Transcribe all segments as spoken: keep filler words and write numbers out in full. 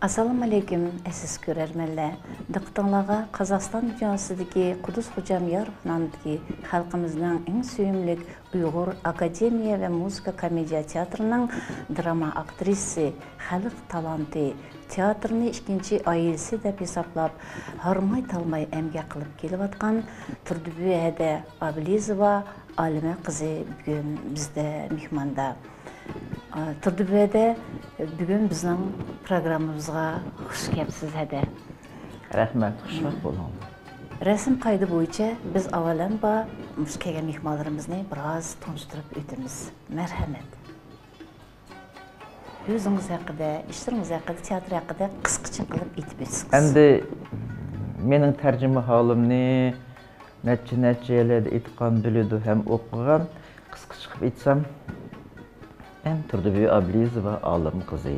ئەسسالامۇئەلەيكۇم، ئەزىز كۆرەرمەنلەر! دىققىتىڭلارغا قازاقىستان دۇنياسىدىكى قۇدۇس خوجام يارۇق نامىدىكى خەلقىمىزنىڭ ئەڭ سۆيۈملۈك ئۇيغۇر ئاكادېمىيە ۋە مۇزىكا كومېدىيە تىياتىرىنىڭ دراما ئاكترىسىسى، خەلق تالانتى، تىياتىرنى ئىككىنچى ئائىلىسى دەپ ھېسابلاپ، ھارماي-تالماي ئەمگەك قىلىپ كېلىۋاتقان تۇردى بۈۋى ھەدە ئابلىزوۋا ئالىمە قىزى بۈگۈن بىزدە مېھماندا. ئا، تۇردى بۈۋى ھەدە بۈگۈن بىزنىڭ پروگراممىمىزغا خۇش كەپسىز ھەدە. رەھمەت، خۇشۋاقىت بولۇڭ. رەسىم قائىدە بويىچە بىز ئاۋۋالەمبا مۇشۇ كەلگەن مېھمانلىرىمىزنى بىراز تونۇشتۇرۇپ ئۆتىمىز. مەرھەمەت. ئۆزىڭىز ھەققىدە، ئىشلىرىڭىز ھەققىدە، تىياتىر ھەققىدە قىسقىچە قىلىپ ئېيتىپ ئۆتسىڭىز. ئەمدى مېنىڭ تەرجىمىھالىمنى نەچچە، نەچچە يىللاردا ئېيتقان، بىلىدۇ ھەم ئوقۇغان. قىسقىچە قىلىپ ئېيتسام، مەن تۇردى بۈۋى ئابلىزوۋا ئالىم قىزى.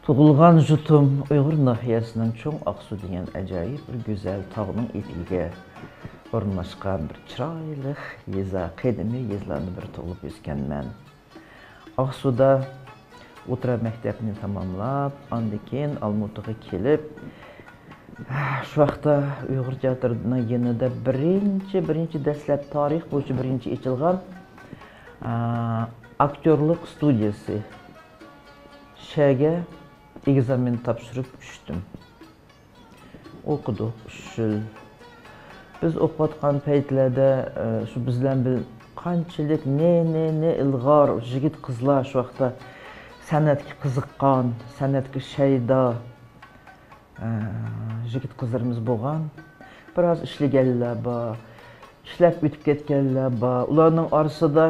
تۇغۇلغان يۇرتۇم ئۇيغۇر ناھىيەسىنىڭ چوڭ ئاقسۇ دېگەن ئەجايىپ بىر گۈزەل تاغنىڭ ئېتىكىگە ئورۇنلاشقان بىر چىرايلىق يېزا، قەدىمىي يېزىلارنىڭ بىرى تۇغۇلۇپ ئۆسكەنمەن. ئاقسۇدا ئوتتۇرا مەكتەپنى تاماملاپ، ئاندىن كېيىن ئالمۇتىغا كېلىپ، شۇ ۋاقىتتا ئۇيغۇر تىياتىرىنىڭ يېنىدا بىرىنچى، بىرىنچى دەسلەپ تارىخ بويىچە بىرىنچى ئېچىلغان، ئا، ئاكتيورلۇق ستۇدىيىسى شەگە ئېگزامېن تاپشۇرۇپ چۈشتۈم. ئوقۇدۇق ئۈچ يىل. بىز ئوقۇۋاتقان پەيتلەردە، ئە، شۇ بىز بىلەن بىر قانچىلىك نى، نى، نى ئىلغار يىگىت قىزلار شۇ ۋاقىتتا سەنئەتكە قىزىققان، سەنئەتكە شەيدا، ئە، يىگىت قىزلىرىمىز بولغان. بىراز ئىشلىگەنلەر بار، ئىشلەپ ئۆتۈپ كەتكەنلەر بار. ئۇلارنىڭ ئارىسىدا،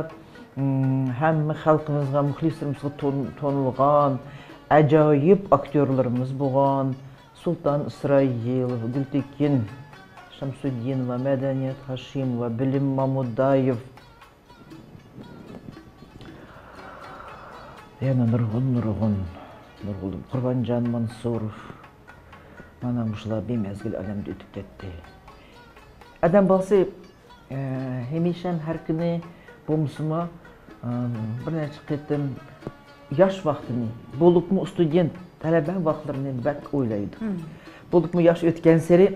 ئىم، ھەممە خەلقىمىزغا، مۇخلىسلىرىمىزغا تون-، تونۇلغان ئاجايىپ ئاكتيورلىرىمىز بولغان. سۇلتان ئىسرائىلوۋا، گۈلتېكىن شەمسۇدىنوۋا، مەدەنىيەت ھاشىموۋا، بىلىم مامۇدايېۋ، يەنە نۇرغۇن، نۇرغۇن، نۇرغۇن، قۇربانجان مانسۇروف. مانا مۇشۇلار بىمەزگىل ئالەمدىن ئۆتۈپ كەتتى. ئادەم بالىسى، ئە، ھەمىشە ھەر كۈنى بولمىسىمۇ، ئە، بىر نەچچە قېتىم ياش ۋاقتىنى، بولۇپمۇ ستۇدېنت، تەلەبە ۋاقىتلىرىنى بەك ئويلايدۇ. مم. بولۇپمۇ ياش ئۆتكەنسېرى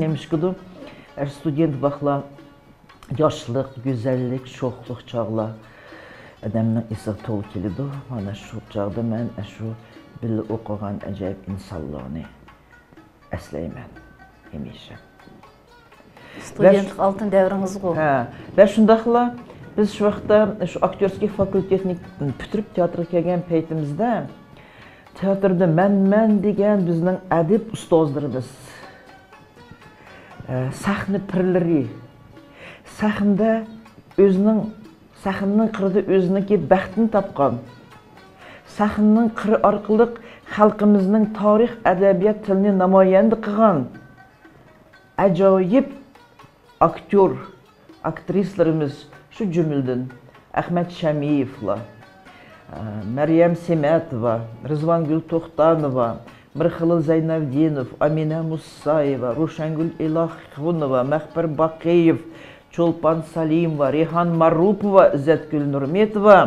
نېمىشقىدۇ، ئە، ستۇدېنت ۋاقىتلار، ياشلىق، گۈزەللىك، شوخلۇق چاغلار ئادەمنىڭ ئېسىگە تولا كېلىدۇ. مانا شۇ چاغدا مەن ئاشۇ بىللە ئوقۇغان ئاجايىپ ئىنسانلارنى ئەسلەيمەن ھەمىشە. ستۇدېنتلىق ئالتۇن دەۋرىڭىزغۇ. ھە، ۋە شۇنداقلا بىز شۇ ۋاقىتتا شۇ ئاكتيورسكىي فاكۇلتېتنى پۈتتۈرۈپ تىياتىرغا كەلگەن پەيتىمىزدە، تىياتىردا مەن، مەن دېگەن بىزنىڭ ئەدىب ئۇستازلىرىمىز، ئە، سەھنە پىرلىرى، سەھنىدە ئۆزىنىڭ، سەھنىنىڭ قىرىدا ئۆزىنىڭكى بەختىنى تاپقان، سەھنىنىڭ قىرى ئارقىلىق خەلقىمىزنىڭ تارىخ، ئەدەبىيات، تىلىنى نامايەندە قىلغان ئاجايىپ ئاكتيور، ئاكترىسىلىرىمىز، شۇ جۈملىدىن ئەخمەت شەمىيېۋلار، مەريەم سېمەتوۋا، رىزۋانگۈل توختانوۋا، مىرخېلىل زەينەۋدىنوف، ئامىنە مۇسايېۋا، روشەنگۈل ئىلاخۇنوۋا، مەخپەر باقىيېۋ، چولپان سالىموۋا، رەيھان مارۇپوۋا، ئىززەتگۈل نۇرمېتوۋا،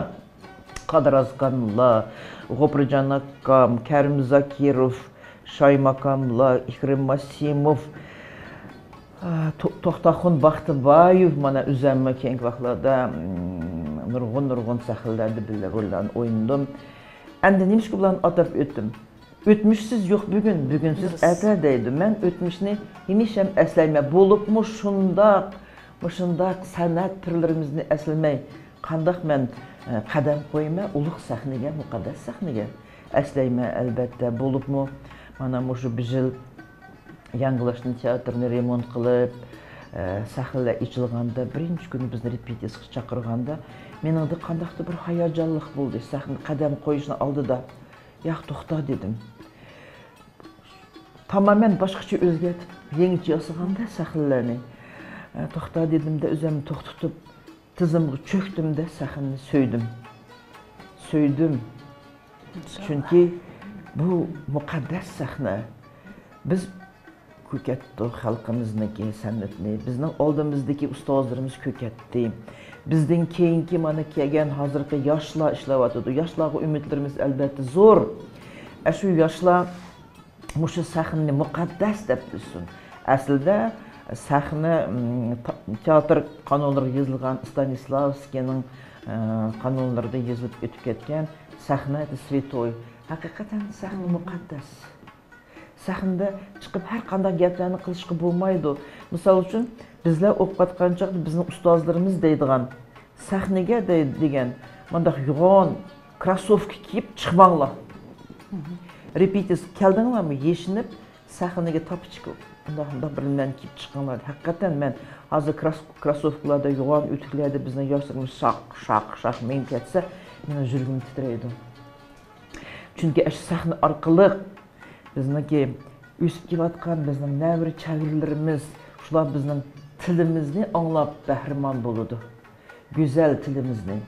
قادىر ئازقانلار، غوپۇرجان ئاكام، كەرىم زاكىروف، شايماكاملار، ئىكرىم ماسىموف، ئا، تو-، توختاخۇن باختىبايېۋ، مانا ئۆزەممۇ كېيىنكى ۋاقىتلاردا، م، نۇرغۇن، نۇرغۇن سەھنىلەردە بىللە روللارنى ئوينىدىم. ئەمدى نېمىشقا بۇلارنى ئاتاپ ئۆتتۈم؟ ئۆتمۈشسىز يوق بۈگۈن، بۈگۈنسىز ئەتە دەيدۇ. مەن ئۆتمۈشنى ھەمىشە ئەسلەيمەن. بولۇپمۇ شۇنداق، مۇشۇنداق سەنئەت پىرلىرىمىزنى ئەسلىمەي، قانداق مەن، ئە، قەدەم قويىمەن ئۇلۇغ سەھنىگە، مۇقەددەس سەھنىگە؟ ئەسلەيمەن، ئەلبەتتە. بولۇپمۇ مانا مۇشۇ بىر يىل ياڭگىلاشتىن تىياتىرنى رېمونت قىلىپ، ئە، سەھنىلەر ئېچىلغاندا، بىرىنچى كۈنى بىزنى رېپېتىتسىيەگە چاقىرغاندا، مېنىڭدە قانداقتۇر بىر ھاياجانلىق بولدى. سەھنىگە قەدەم قويۇشنىڭ ئالدىدا، «ياق، توختا» دېدىم. تامامەن باشقىچە ئۆزگەرتىپ، يېڭىچە ياسىغاندا سەھنىلەرنى. ئە، «توختا» دېدىمدە، ئۆزۈمنى توختىتىپ، تىزىمغا چۆكتۈمدە، سەھنىنى سۆيدۈم. سۆيدۈم. چۈنكى بۇ مۇقەددەس سەھنە. بىز كۆكەتتۇق خەلقىمىزنىڭكى سەنئىتىنى. بىزنىڭ ئالدىمىزدىكى ئۇستازلىرىمىز كۆكەتتى. بىزدىن كېيىنكى مانا كەلگەن ھازىرقى ياشلار ئىشلەۋاتىدۇ. ياشلارغا ئۈمىدلىرىمىز ئەلبەتتە زور. ئاشۇ ياشلار مۇشۇ سەھنىنى مۇقەددەس دەپ بىلسۇن. ئەسلىدە سەھنە، م، تا-، تىياتىر قانۇنلىرىغا يېزىلغان، ستانىسلاۋسكىينىڭ، ئە، قانۇنلىرىدا يېزىلىپ ئۆتۈپ كەتكەن سەھنە، это святой. ھەقىقەتەن سەھنە مۇقەددەس. سەھنىدە چىقىپ ھەر قانداق گەپلەرنى قىلىشقا بولمايدۇ. مىسال ئۈچۈن، بىزلەر ئوقۇۋاتقان چاغدا بىزنىڭ ئۇستازلىرىمىز دەيدىغان، سەھنىگە دەي-، دېگەن، مانداق يوغان كروسوۋكا كىيىپ چىقماڭلار. رېپېتىتسىيە كەلدىڭلارمۇ؟ يېشىنىپ، سەھنىگە تاپا چىقىپ، ئۇنداق، ئۇنداق بىر نېمىلەرنى كىيىپ چىقىڭلار. ھەقىقەتەن مەن ھازىر كراس-، كروسوۋكىلاردا، يوغان ئۆتۈكلەردە بىزنىڭ ياشلىرىمىز شاق، شاق، شاق مېڭىپ كەتسە، مېنىڭ يۈرىكىم تىترەيدۇ. چۈنكى ئاشۇ سەھنە ئارقىلىق بىزنىڭكى ئۆسۈپ كېلىۋاتقان بىزنىڭ نەۋرە چەۋرىلىرىمىز، شۇلار بىزنىڭ تىلىمىزنى ئاڭلاپ بەھرىمەن بولىدۇ. گۈزەل تىلىمىزنى،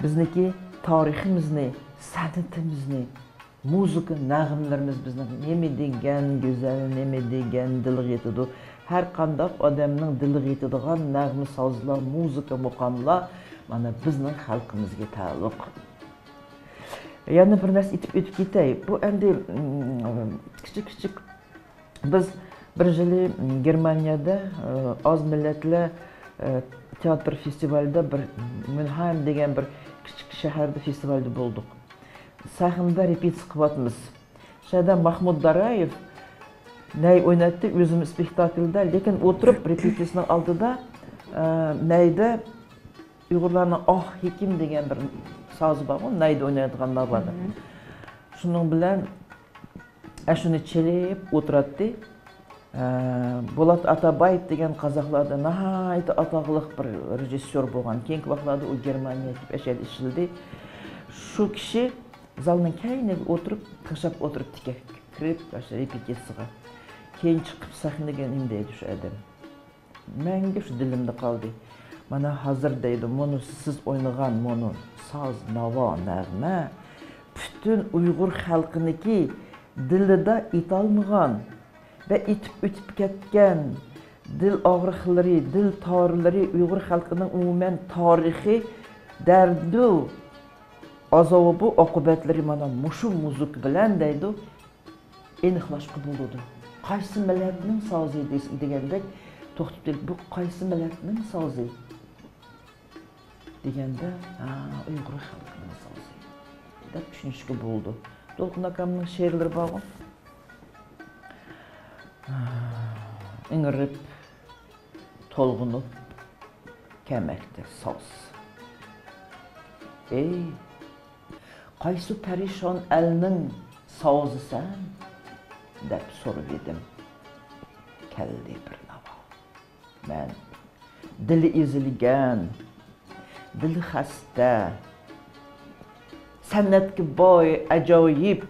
بىزنىڭكى تارىخىمىزنى، سەنئىتىمىزنى، مۇزىكا نەغمىلىرىمىز بىزنىڭ نېمە دېگەن گۈزەل، نېمە دېگەن دىلغا يېتىدۇ. ھەر قانداق ئادەمنىڭ دىلىغا يېتىدىغان نەغمە سازلار، مۇزىكا مۇقاملار مانا بىزنىڭ خەلقىمىزگە تەئەللۇق. يەنە بىر نەرسە ئېيتىپ ئۆتۈپ كېتەي. بۇ ئەمدى، م، كىچىك كىچىك بىز بىر يىلى، م، گېرمانىيەدە، ئە، ئاز مىللەتلەر، ئە، تىياتىر فېستىۋالىدا بىر ميۇنخېم دېگەن بىر كىچىك شەھەردە فېستىۋالدا بولدۇق. سەھنىدە رېپېتىتسىيە قىلىۋاتىمىز. شۇ يەردە ماخمۇت دارايېف نەي ئويناتتى، ئۆزىمۇ ئىسپېكتاكلدا، لېكىن ئولتۇرۇپ رېپېتىتسىيىنىڭ ئالدىدا، ئە، نەيدە ئۇيغۇرلارنىڭ ئاھ ھېكىم دېگەن بىر سازى بارغۇ، نەيدە ئوينايدىغان ناۋادا. شۇنىڭ بىلەن ئەشۇنى چېلىپ ئولتۇراتتى. ئە، بولات ئاتابايېف دېگەن قازاقلاردا ناھايىتى ئاتاقلىق بىر رېژىسسور بولغان. كېيىنكى ۋاقىتلاردا ئۇ گېرمانىيەگە كېتىپ ئەشەدە ئىشلىدى. شۇ كىشى زالنىڭ كەينىگە ئولتۇرۇپ تىڭشاپ ئولتۇرۇپتىكەن. كىرىپ ئاشۇ رېپېتىتسىيىغا. كېيىن چىقىپ سەھنىگە نېمە دەيدۇ شۇ ئادەم. مەڭگۈ شۇ دىلىمدا قالدى. مانا ھازىر دەيدۇ، مۇنۇ سىز ئوينىغان مۇنۇ ساز، ناۋا، نەغمە پۈتۈن ئۇيغۇر خەلقىنىڭكى دىلىدا ئېيتالمىغان ۋە ئېيتىپ ئۆتۈپ كەتكەن دىل ئاغرىقلىرى، دىل تارلىرى، ئۇيغۇر خەلقىنىڭ ئومۇمەن تارىخىي دەردۇ، ئازابى، ئاقىۋەتلىرى مانا مۇشۇ مۇزىكا بىلەن دەيدۇ، ئېنىقلاشقا بولىدۇ. قايسى مىللەتنىڭ سازى دېس-، دېگەندەك توختىتىپ، بۇ قايسى مىللەتنىڭ سازى دېگەندە، ھا، ئۇيغۇر خەلقىنىڭ سازى دەپ چۈشىنىشكە بولىدۇ. دولقۇن ئاكامنىڭ شېئىرلىرى بارغۇ. ئىڭرىپ، تولغىنىپ كەلمەكتە ساز. ئەي، قايسى پەرىشان ئەلنىڭ سازىسەن؟ دەپ سورىۋىدىم. كەلدى بىر ناۋا. مەن دىلى ئېزىلگەن، دىلى خەستە، سەنئەتكە باي، ئاجايىپ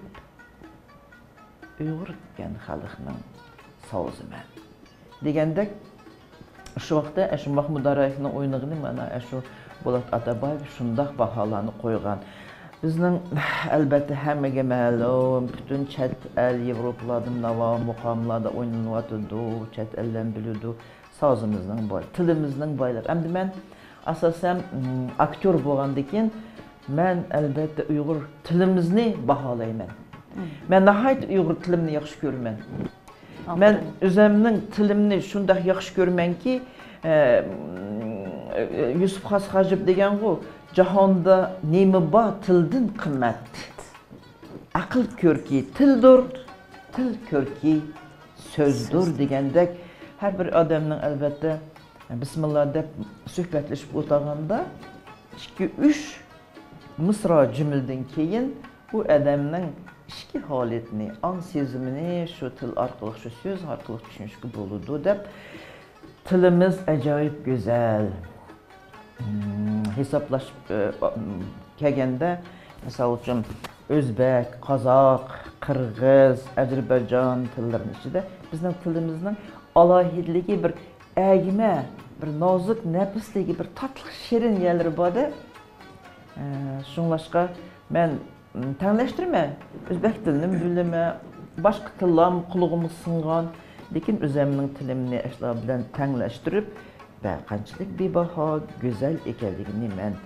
ئۇيغۇر ئىكەن خەلقنىڭ سازى مەن. دېگەندەك، شۇ ۋاقىتتا ئاشۇ ماخمۇت دارايېۋنىڭ ئوينىغىنى مانا ئاشۇ بولات ئاتابايېۋ شۇنداق باھالارنى قويغان. بىزنىڭ، ئەلبەتتە، ھەممىگە مەلۇم، پۈتۈن چەت ئەل، ياۋروپىلاردا ناۋا مۇقاملاردا ئوينىلىۋاتىدۇ، چەت ئەللەر بىلىدۇ. سازىمىزنىڭ باي-، تىلىمىزنىڭ بايلىقى. ئەمدى مەن ئاساسەن، م، ئاكتيور بولغاندىن كېيىن، مەن ئەلبەتتە ئۇيغۇر تىلىمىزنى باھالايمەن. مەن ناھايىتى ئۇيغۇر تىلىمنى ياخشى كۆرىمەن. مەن ئۆزۈمنىڭ تىلىمنى شۇنداق ياخشى كۆرىمەنكى، ئە، م، يۈسۈپ خاس خاجىپ دېگەنغۇ، جاھاندا نېمە بار تىلدىن قىممەت؟ ئەقىل كۆركى تىلدۇر، تىل كۆركى سۆزدۇر دېگەندەك، ھەر بىر ئادەمنىڭ ئەلۋەتتە بىسمىللا دەپ سۆھبەتلىشىپ ئولتۇرغاندا، ئىككى، ئۈچ مىسرا جۈملىدىن كېيىن ئۇ ئادەمنىڭ ئىچكى ھالىتىنى، ئاڭ سېزىمىنى شۇ تىل ئارقىلىق، شۇ سۆز ئارقىلىق چۈشىنىشكە بولىدۇ دەپ، تىلىمىز ئاجايىپ گۈزەل. ھېسابلاشىپ، ئە، كەلگەندە، مىسال ئۈچۈن، ئۆزبەك، قازاق، قىرغىز، ئەزەربەيجان تىللىرىنىڭ ئىچىدە بىزنىڭ تىلىمىزنىڭ ئالاھىدىلىكى، بىر ئەگمە، بىر نازۇك نەپىسلىكى، بىر تاتلىق شېرىن يەرلىرى بار-دە. ئە، شۇڭلاشقا مەن تەڭلەشتۈرمە. ئۆزبەك تىلىنىمۇ بىلىمەن، باشقا تىللارمۇ قۇلىقىمغا سىڭغان. لېكىن ئۆزۈمنىڭ تىلىمنى ئاشۇلار بىلەن تەڭلەشتۈرۈپ، بەقەنچىلىك بىباھا، گۈزەل ئىكەنلىكىنى مەن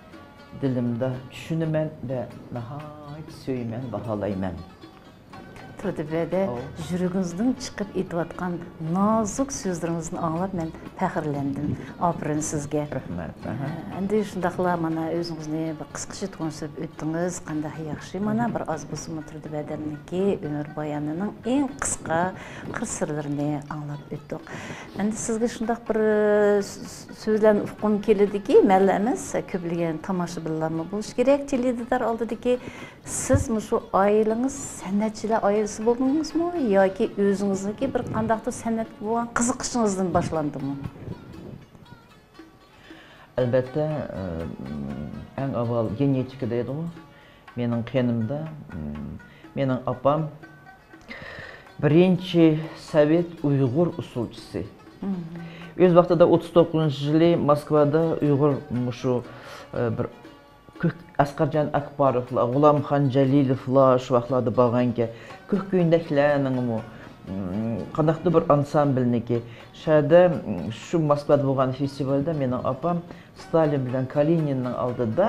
دىلىمدا چۈشىنىمەن ۋە ناھايىتى سۆيىمەن، باھالايمەن. تۇردى بەدە، يۈرىكىڭىزدىن چىقىپ ئېيتىۋاتقان نازۇك سۆزلىرىڭىزنى ئاڭلاپ مەن پەخىرلەندىم. ئاپىرىن سىزگە. رەھمەت. ئەمدى شۇنداقلا مانا ئۆزىڭىزنى بىر قىسقىچە تونۇشتۇرۇپ ئۆتتىڭىز. قانداق ياخشى. مانا بىر ئاز بولسىمۇ تۇردى بەدەمنىڭكى ئۆمۈر بايانىنىڭ ئەڭ قىسقا قىر سىرلىرىنى ئاڭلاپ ئۆتتۇق. ئەمدى سىزگە شۇنداق بىر، ئە، س-، س-، سۆزلەرنى ئۇققۇم كېلىدىكى، مەنلا ئەمەس، كۆپلىگەن تاماشىبىنلارمۇ بولۇشى كېرەك، تېلېدىدار ئالدىدىكى. سىز مۇشۇ ئائىلىڭىز سەنئەتچىلەر ئائىلىسى بولدىڭىزمۇ ياكى ئۆزىڭىزنىڭكى بىر قانداقتۇر سەنئەتكە بولغان قىزىقىشىڭىزدىن باشلاندىمۇ؟ ئەلبەتتە، ئەڭ ئاۋۋال گېنېتىكا دەيدىغۇ. مېنىڭ قېنىمدا، مېنىڭ ئاپام بىرىنچى سوۋېت ئۇيغۇر ئۇسسۇلچىسى. ئۆز ۋاقتىدا ئوتتۇز توققۇزىنچى يىلى موسكۋادا ئۇيغۇر مۇشۇ، بىر كۆك-، ئەسقەرجان ئاكباروفلار، غۇلامخان جەلىلوفلار شۇ ۋاقىتلاردا بارغانىكەن. كۆك كۆينەكلەرنىڭمۇ، قانداقتۇر بىر ئانسامبىلنىكى. شۇ يەردە، شۇ موسكۋادا بولغان فېستىۋالدا مېنىڭ ئاپام ستالىن بىلەن كالىنىننىڭ ئالدىدا،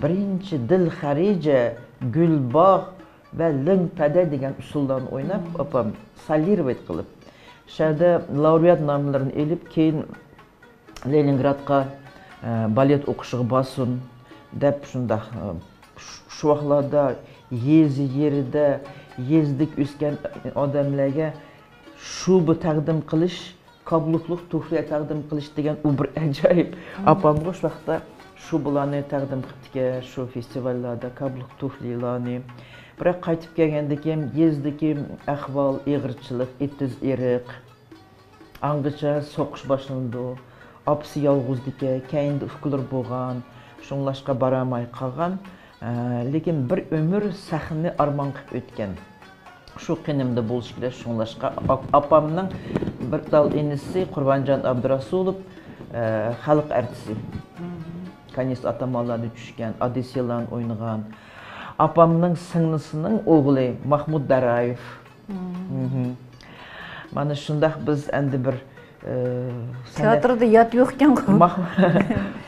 بىرىنچى دىل خەرىجە، گۈلباغ ۋە لىڭپەدە دېگەن ئۇسسۇللارنى ئويناپ، ئاپام سولىروۋېت قىلىپ، شۇ يەردە لائۇرېئات ناملىرىنى ئېلىپ، كېيىن لېنىنگرادقا، ئە، بالېت ئوقۇشىغا بارسۇن دەپ، شۇنداق، ئە، شۇ، شۇ ۋاقىتلاردا يېزا يېرىدە يېزىدىكى ئۆسكەن ئادەملەرگە شۇبا تەقدىم قىلىش، كابلۇكلۇق تۇفلى تەقدىم قىلىش دېگەن ئۇ بىر ئەجايىپ. ئاپامغا شۇ ۋاقىتتا شۇبىلارنى تەقدىم قىپتىكەن، شۇ فېستىۋاللاردا كابلۇك تۇفلىلارنى. بىراق قايتىپ كەلگەندىن كېيىن يېزىدىكى ئەھۋال، ئېغىرچىلىق، ئېتىز ئېرىق، ئاڭغىچە سوقۇش باشلىنىدۇ. ئاپىسى يالغۇزدىكەن، كەينىدە ئۇكىلىرى بولغان، شۇڭلاشقا بارالماي قالغان. ئە، لېكىن بىر ئۆمۈر سەھنىنى ئارمان قىلىپ ئۆتكەن. شۇ قېنىمدا بولۇشى كېرەك، شۇڭلاشقا ئاپ-، ئاپامنىڭ بىر تال ئىنىسى قۇربانجان ئابدۇراسۇلوف، ئە، خەلق ئارتىسى. كانىس ئاتامانلاردا چۈشكەن، ئادىسىيلارنى ئوينىغان. ئاپامنىڭ سىڭلىسىنىڭ ئوغلى ماھمۇت دارايېف. مانا شۇنداق بىز ئەمدى بىر، ئى، سەنئەت تىياتىردا يات يوق ئىكەنغۇ. ماھ-،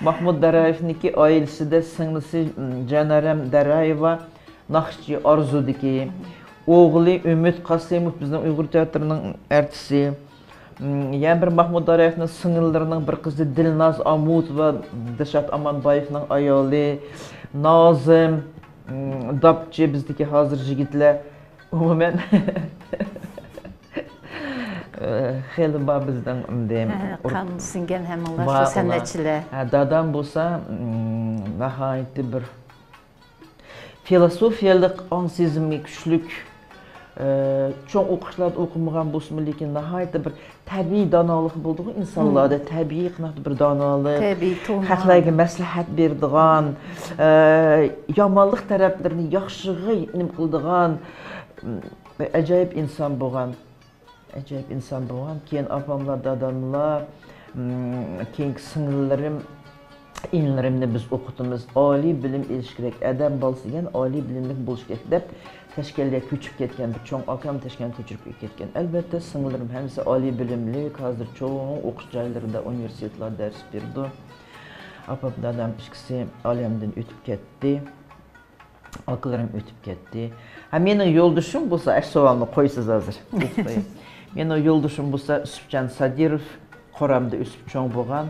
ماھمۇت دارايېۋنىڭكى ئائىلىسىدە سىڭلىسى، م، جانارەم دارايېۋا ناخشىچى ئارزۇدىكى، ئوغلى ئۈمىد قاسىموف بىزنىڭ ئۇيغۇر تىياتىرىنىڭ ئارتىسى. م، يەنە بىر ماھمۇت دارايېۋنىڭ سىڭىللىرىنىڭ بىر قىزى دىلناز ئامۇتوۋا، دىلشات ئامانبايېۋنىڭ ئايالى، نازىم، م، داپچى بىزدىكى ھازىر يىگىتلەر. ئومۇمەن، خېلى بار بىزنىڭ ئىندى ھە، ئۇر-، قان سىڭگەن ھەممىڭلار شۇ بار ئۇلار. سەنئەتچىلەر. ھە، دادام بولسا، م، ناھايىتى بىر فىلوسوفىيەلىك ئاڭ سېزىمى كۈچلۈك، ئە، چوڭ ئوقۇشلاردا ئوقۇمىغان بولسىمۇ، لېكىن ناھايىتى بىر تەبىئىي دانالىق بولىدىغۇ ئىنسانلاردا، تەبىئىي قانداقتۇر بىر دانالىق، تەبىئىي تومۇر. خەقلەرگە مەسلىھەت بېرىدىغان، ئە، يامانلىق تەرەپلىرىنى ياخشىغا نېمە قىلىدىغان، ئەجايىپ ئىنسان بولغان. ئەجايىپ ئىنسان بولغان. كېيىن ئاپاملار، داداملار، م، كېيىنكى سىڭىللىرىم، ئىنىلىرىمنى بىز ئوقۇتىمىز. ئالىي بىلىم ئېلىش كېرەك. ئادەم بالىسى دېگەن ئالىي بىلىملىك بولۇش كېرەك دەپ، تەشكەلگە كۆچۈپ كەتكەن. بىر چوڭ ئاكام تەشكەلگە كۆچۈپ كەتكەن. ئەلۋەتتە، سىڭىللىرىم ھەممىسى ئالىي بىلىملىك، ھازىر چوڭ ئوقۇش جايلىرىدا، ئۇنىۋېرسىتېتلاردا دەرس بېرىدۇ. ئاپام، دادام ئىككىسى ئالەمدىن ئۆتۈپ كەتتى. ئاكىلىرىم ئۆتۈپ كەتتى. ھە، مېنىڭ يولدىشىم بولسا، ئەش سوئالنى قويىسىز ھازىر. مېنىڭ يولدىشىم بولسا يۈسۈپجان سادىروف، قورامدا ئۆسۈپ چوڭ بولغان.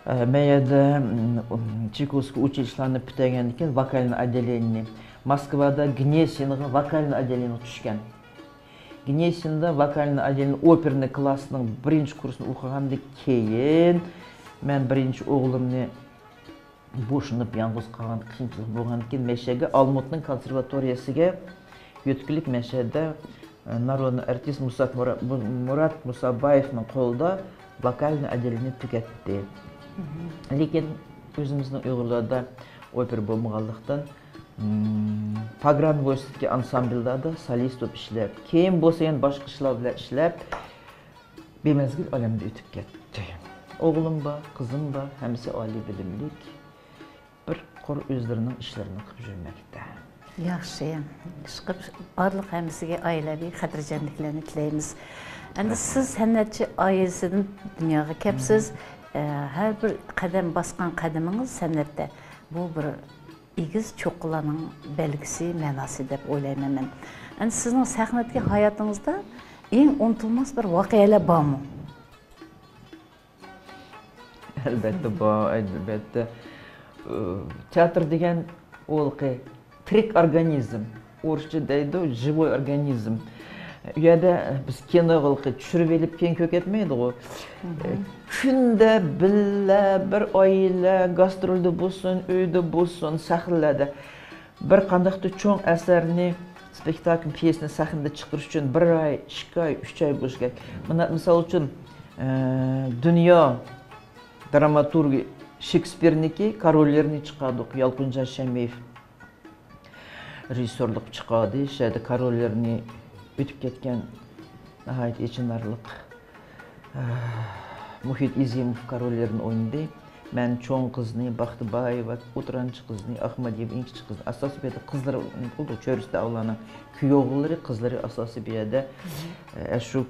ئە، مەن يەردە، م، چېكوسكى ئۇچىلىشلارنى پۈتتۈرگەندىن كېيىن ۋوكالنىي ئوتدېلېنىينى، موسكۋادا گنيېسىنغا ۋوكالنىي ئوتدېلېنىيغا چۈشكەن. گنيېسىندا ۋوكالنىي ئوتدېلېنىي ئوپېرنىي كلاسسىنىڭ بىرىنچى كۇرسىنى ئوقۇغاندىن كېيىن، مەن بىرىنچى ئوغلۇمنى بوشىنىپ، يالغۇز قالغان، قىيىنچىلىق بولغاندىكىن، مەشەگە ئالمۇتنىڭ كونسېرۋاتورىيەسىگە يۆتكىلىپ، مەشەدە، ئە، نارودنىي ئارتىس مۇسات مۇرا-، مۇ-، مۇرات مۇسابايېۋنىڭ قولىدا ۋوكالنىي ئوتدېلېنىينى تۈگەتتى. لېكىن ئۆزىمىزنىڭ ئۇيغۇرلاردا ئوپېرا بولمىغانلىقتىن، م، پاگران ۋويسكىي ئانسامبىللاردا سولىست بولۇپ ئىشلەپ، كېيىن بولسا يەنە باشقا ئىشلار بىلەن ئىشلەپ، بىمەزگىل ئالەمدىن ئۆتۈپ كەتتى. ئوغلۇم بار، قىزىم بار، ھەممىسى ئالىي بىلىملىك. بىر قۇر ئۆزلىرىنىڭ ئىشلىرىنى قىلىپ يۈرمەكتە. ياخشى. ئىشقىلىپ، بارلىق ھەممىسىگە ئائىلەۋى خاتىرجەملىكلەرنى تىلەيمىز. ئەمدى سىز سەنئەتچى ئائىلىسىدىن دۇنياغا كەپسىز. ئە، ھەر بىر قەدەم باسقان قەدىمىڭىز سەنئەتتە. بۇ بىر ئېگىز چوققىلارنىڭ بەلگىسى، مەناسى دەپ ئويلايمەن مەن. ئەمدى سىزنىڭ سەھنىدىكى ھاياتىڭىزدا ئەڭ ئۇنتۇلماس بىر ۋەقەلەر بارمۇ؟ ئەلۋەتتە بار، ئەلۋەتتە. ئۇ، تىياتىر دېگەن ئۇلقى تىرىك ئورگانىزم. ئورۇسچە دەيدۇ، ژىۋوي ئورگانىزم. ئۇ يەردە بىز كىنوغا چۈشۈرۈپ ئېلىپ كېيىن كۆركەتمەيدىغۇ. كۈندە بىللە بىر ئائىلە گاسترولدا بولسۇن، ئۆيدە بولسۇن، سەھنىلەردە. بىر قانداقتۇر چوڭ ئەسەرنى، سپېكتاكل، پيېسىنى سەھنىدە چىقىرىش ئۈچۈن بىر ئاي، ئىككى ئاي، ئۈچ ئاي بولۇشى كېرەك. مانا، مىسال ئۈچۈن، ئە، دۇنيا دراماتورگى شېكسپىرنىڭكى كارول لېرنى چىقاردۇق، يالقۇنجان شەمئىيېۋ رېژىسسورلۇق چىقاردى. شۇ يەردە كارول لېرنى ئۆتۈپ كەتكەن ناھايىتى ئېچىنارلىق. مۇھىت ئىزىموف كارول لېرنى ئوينىدى. مەن چوڭ قىزنى، باختىبايېۋا ئوتتۇرانچى قىزنى، ئاخمادىيېۋا ئىنچىكە قىزنى، ئاساسىي بۇ يەردە قىزلىرى بولدى، چۆرىسىدە ئۇلارنىڭ كۈيئوغۇللىرى، قىزلىرى ئاساسىي بۇ يەردە ئە، شۇ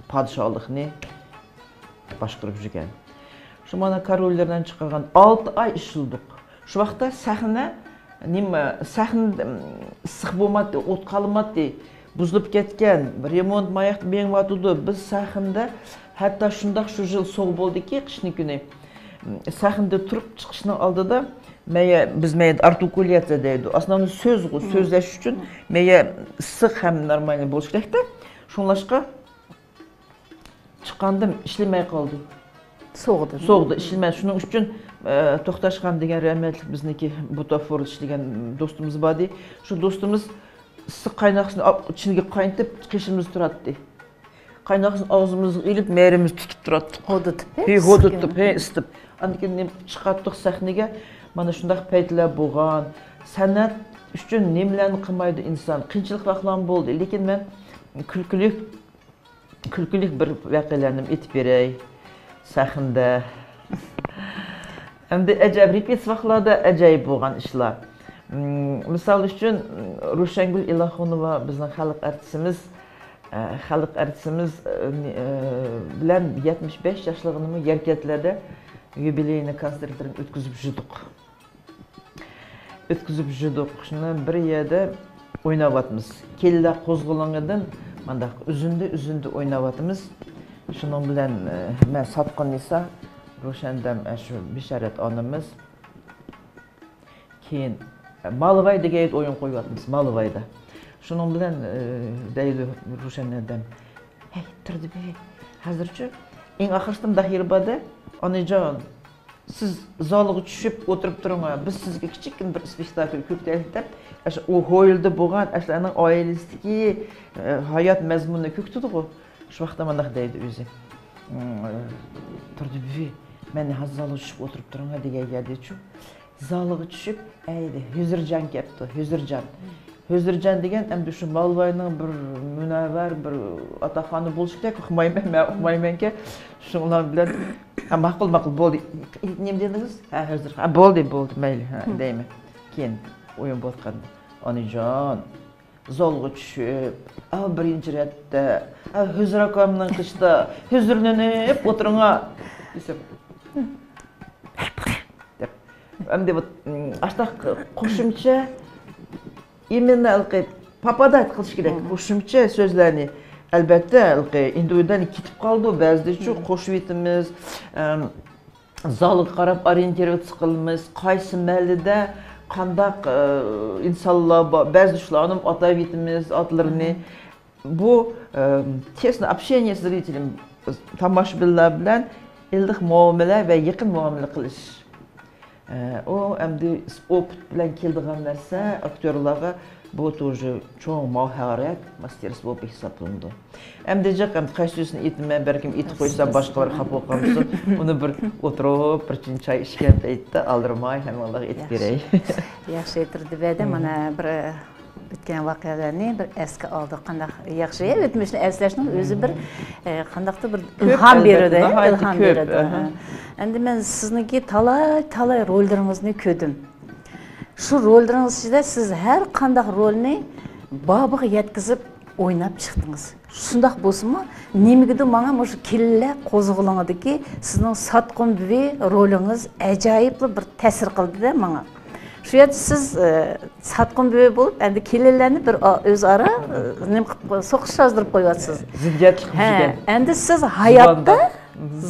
پادىشاھلىقنى باشقۇرۇپ يۈرگەن. شۇ مانا كارول لېرنى چىقارغان ئالتە ئاي ئىشلىدۇق. شۇ ۋاقىتتا سەھنە نېمە، سەھنە ئىسسىق بولماتتى، ئوت قالماتتى، بۇزۇلۇپ كەتكەن، رېمونت ماياقتا مېڭىۋاتىدۇ. بىز سەھنىدە ھەتتا شۇنداق شۇ يىل سوغۇق بولدىكى، قىشنىڭ كۈنى سەھنىدە تۇرۇپ چىقىشنىڭ ئالدىدا مەيە، بىز مەيە ئارتىكۇلياتسىيە دەيدۇ. ئاسناۋنى سۆزغۇ، سۆزلەش ئۈچۈن مەيە ئىسسىق ھەم نورمالنى بولۇش كېرەكتە. شۇڭلاشقا چىققاندىم، ئىشلىمەي قالدى. سوغدى. سوغدى، ئىشلىمەي. شۇنىڭ ئۈچۈن، ئە، توختاشخان دېگەن رەھمەتلىك بىزنىڭكى بۇتافوردا ئىشلىگەن دوستىمىز بار ئىدى. شۇ دوستىمىز ئىسسىق قايناق سۇنى ئاپ، چىنىگە قاينىتىپ قېشىمىزدا تۇراتتى. قايناق سۇنى ئاغزىمىزغا ئېلىپ، مەيرىمىز تۇتۇپ تۇراتتۇق. ھودۇتۇپ، ھە؟ ھە، ھودۇتۇپ، ھە، ئىسسىتىپ. ئاندىن كېيىن نېمە چىقارتتۇق سەھنىگە. مانا شۇنداق پەيتلەر بولغان. سەنئەت ئۈچۈن نېمىلەرنى قىلمايدۇ ئىنسان. قىيىنچىلىق ۋاقىتلارمۇ بولدى. لېكىن مەن كۈلكىلىك كۈلكىلىك بىر ۋەقەلەرنى ئېيتىپ بېرەي سەھنىدە. ئەمدى ئەجەب، رېپېتىتسىيە ۋاقىتلاردا ئەجايىپ بولغان ئىشلار. مم، مىسال ئۈچۈن، روشەنگۈل ئىلاخۇنوۋا بىزنىڭ خەلق ئارتىسىمىز، ئە، خەلق ئارتىسىمىز، ئە، نى-، ئە، بىلەن يەتمىش بەش ياشلىقىنىمۇ يەركەنتلەردە يۇبىلېينىي كونسېرتلىرىنى ئۆتكۈزۈپ يۈردۇق. ئۆتكۈزۈپ يۈردۇق. شۇنى بىر يەردە ئويناۋاتىمىز. كېلىنلەر قوزغىلىڭىدىن مانداق ئۈزۈندە، ئۈزۈندە ئويناۋاتىمىز. شۇنىڭ بىلەن، ئە، مەن ساتقىن نىسا، روشەندەم، ئە، شۇ بېشارەت ئانىمىز. كېيىن، ئە، مالىۋاي دېگەن يەردە ئويۇن قويۇۋاتىمىز، مالىۋايدا. شۇنىڭ بىلەن، ئە، دەيدۇ روشەن ھەدەم، ھەي، تۇردى بۈۋى، ھازىرچۇ، ئەڭ ئاخىرسىدا مۇنداق يېرى باردى، ئانىجان، سىز زالغا چۈشۈپ ئولتۇرۇپ تۇرۇڭا، بىز سىزگە كىچىككىنە بىر ئىسپىكتاكىل كۆكتەيلى دەپ، ئاشۇ ئۇ ھويلىدا بولغان ئاشۇلارنىڭ ئائىلىسىدىكى، ئە، ھايات مەزمۇنىنى كۆكتىدىغۇ. شۇ ۋاقىتتا مۇنداق دەيدۇ ئۆزى. ئىم، تۇردى بۈۋى، مەن ھازىر زالغا چۈشۈپ ئولتۇرۇپ تۇرۇڭا دېگەن گەپچۇ. زالغا چۈشۈپ، ئەيدە، ھۆزۈرجان كەپتۇ، ھۆزۈرجان. ھۆزۈرجان دېگەن ئەمدى شۇ مالىۋاينىڭ بىر مۇنەۋۋەر، بىر ئاتاخانا بولۇشى كېرەك، ئۇقمايمەن، مەن ئۇقمايمەنكەن. شۇنىڭ بىلەن، ھە، ماقۇل، ماقۇل، بولدى. نېمە دېدىڭىز؟ ھە، ھۆزۈر، ھە، بولدى، بولدى، مەيلى، ھە، دەيمەن. كېيىن ئويۇن بولغاندا، ئانىجان، زالغا چۈشۈپ، ئا، بىرىنچى رەتتە، ئا، ھۆزۈر ئاكامنىڭ قېشىدا ھۆزۈرلىنىپ ئولتۇرۇڭا دېسەم، دەپ. ئەمدى بۇ، ئاشتاق قوشۇمچە، ئىمىننى ھېلىقى پاپادات قىلىش كېرەك. قوشۇمچە سۆزلەرنى، ئەلبەتتە، ھېلىقى ئىندىۋىدۇال كېتىپ قالىدۇ، بەزىدىچۇ قوشۇۋېتىمىز. ئەم، زالغا قاراپ ئورىيېنتىرىۋېتسا قىلىمىز، قايسى مەھەللىدە قانداق، ئە، ئىنسانلار بار، بەزى شۇلارنى ئاتاۋېتىمىز، ئاتلىرىنى. بۇ، ئە، تېسنى ئوبشېنىيە زرىتېلىم، تاماشىبىنلار بىلەن ئىللىق مۇئامىلە ۋە يېقىن مۇئامىلە قىلىش. ئە، ئۇ ئەمدى ئوپىت بىلەن كېلىدىغان نەرسە، ئاكتيورلارغا بۇ توژې چوڭ ماھارەت، ماستېرستۋو بولۇپ ھېسابلىنىدۇ. ئەمدى جىق، ئەمدى قايسىسىنى ئېيتىمەن، بەلكىم ئېيتىپ قويسام باشقىلار خاپا بولۇپ قالمىسۇن. ئۇنى بىر ئولتۇرۇپ، بىر چىن چاي ئىچكەن پەيتتە ئالدىرىماي ھەممىڭلارغا ئېيتىپ بېرەي. ياخشى، تۇردى بەدە، مانا بىر ئۆتكەن ۋەقەلەرنى بىر ئەسكە ئالدۇق. قانداق ياخشى، ئۆتمۈشنى ئەسلەشنىڭ ئۆزى بىر، ئە، قانداقتۇر بىر ئىلھام بېرىدۇ، ئىلھام بېرىدۇ. ئەمدى مەن سىزنىڭكى تالاي، تالاي روللىرىڭىزنى كۆردۈم. شۇ روللىرىڭىز ئىچىدە سىز ھەر قانداق رولنى بابىغا يەتكۈزۈپ ئويناپ چىقتىڭىز. شۇنداق بولسىمۇ، نېمىگىدۇر ماڭا مۇشۇ كېلىنلەر قوزغىلىڭىدىكى سىزنىڭ ساتقۇن بۈۋى رولىڭىز ئاجايىپلا بىر تەسىر قىلدى-دە ماڭا. شۇ يەردە سىز، ئە، ساتقىن بۆرە بولۇپ، ئەمدى كېلىنلەرنى بىر ئا-، ئۆزئارا، ئە، نېمە قىلىپ قوي-، سوقۇشلاشتۇرۇپ قويۇۋاتىسىز. زىددىيەتلىك ھە، يۈزگەن. ئەمدى سىز ھاياتتا زۇۋاندا.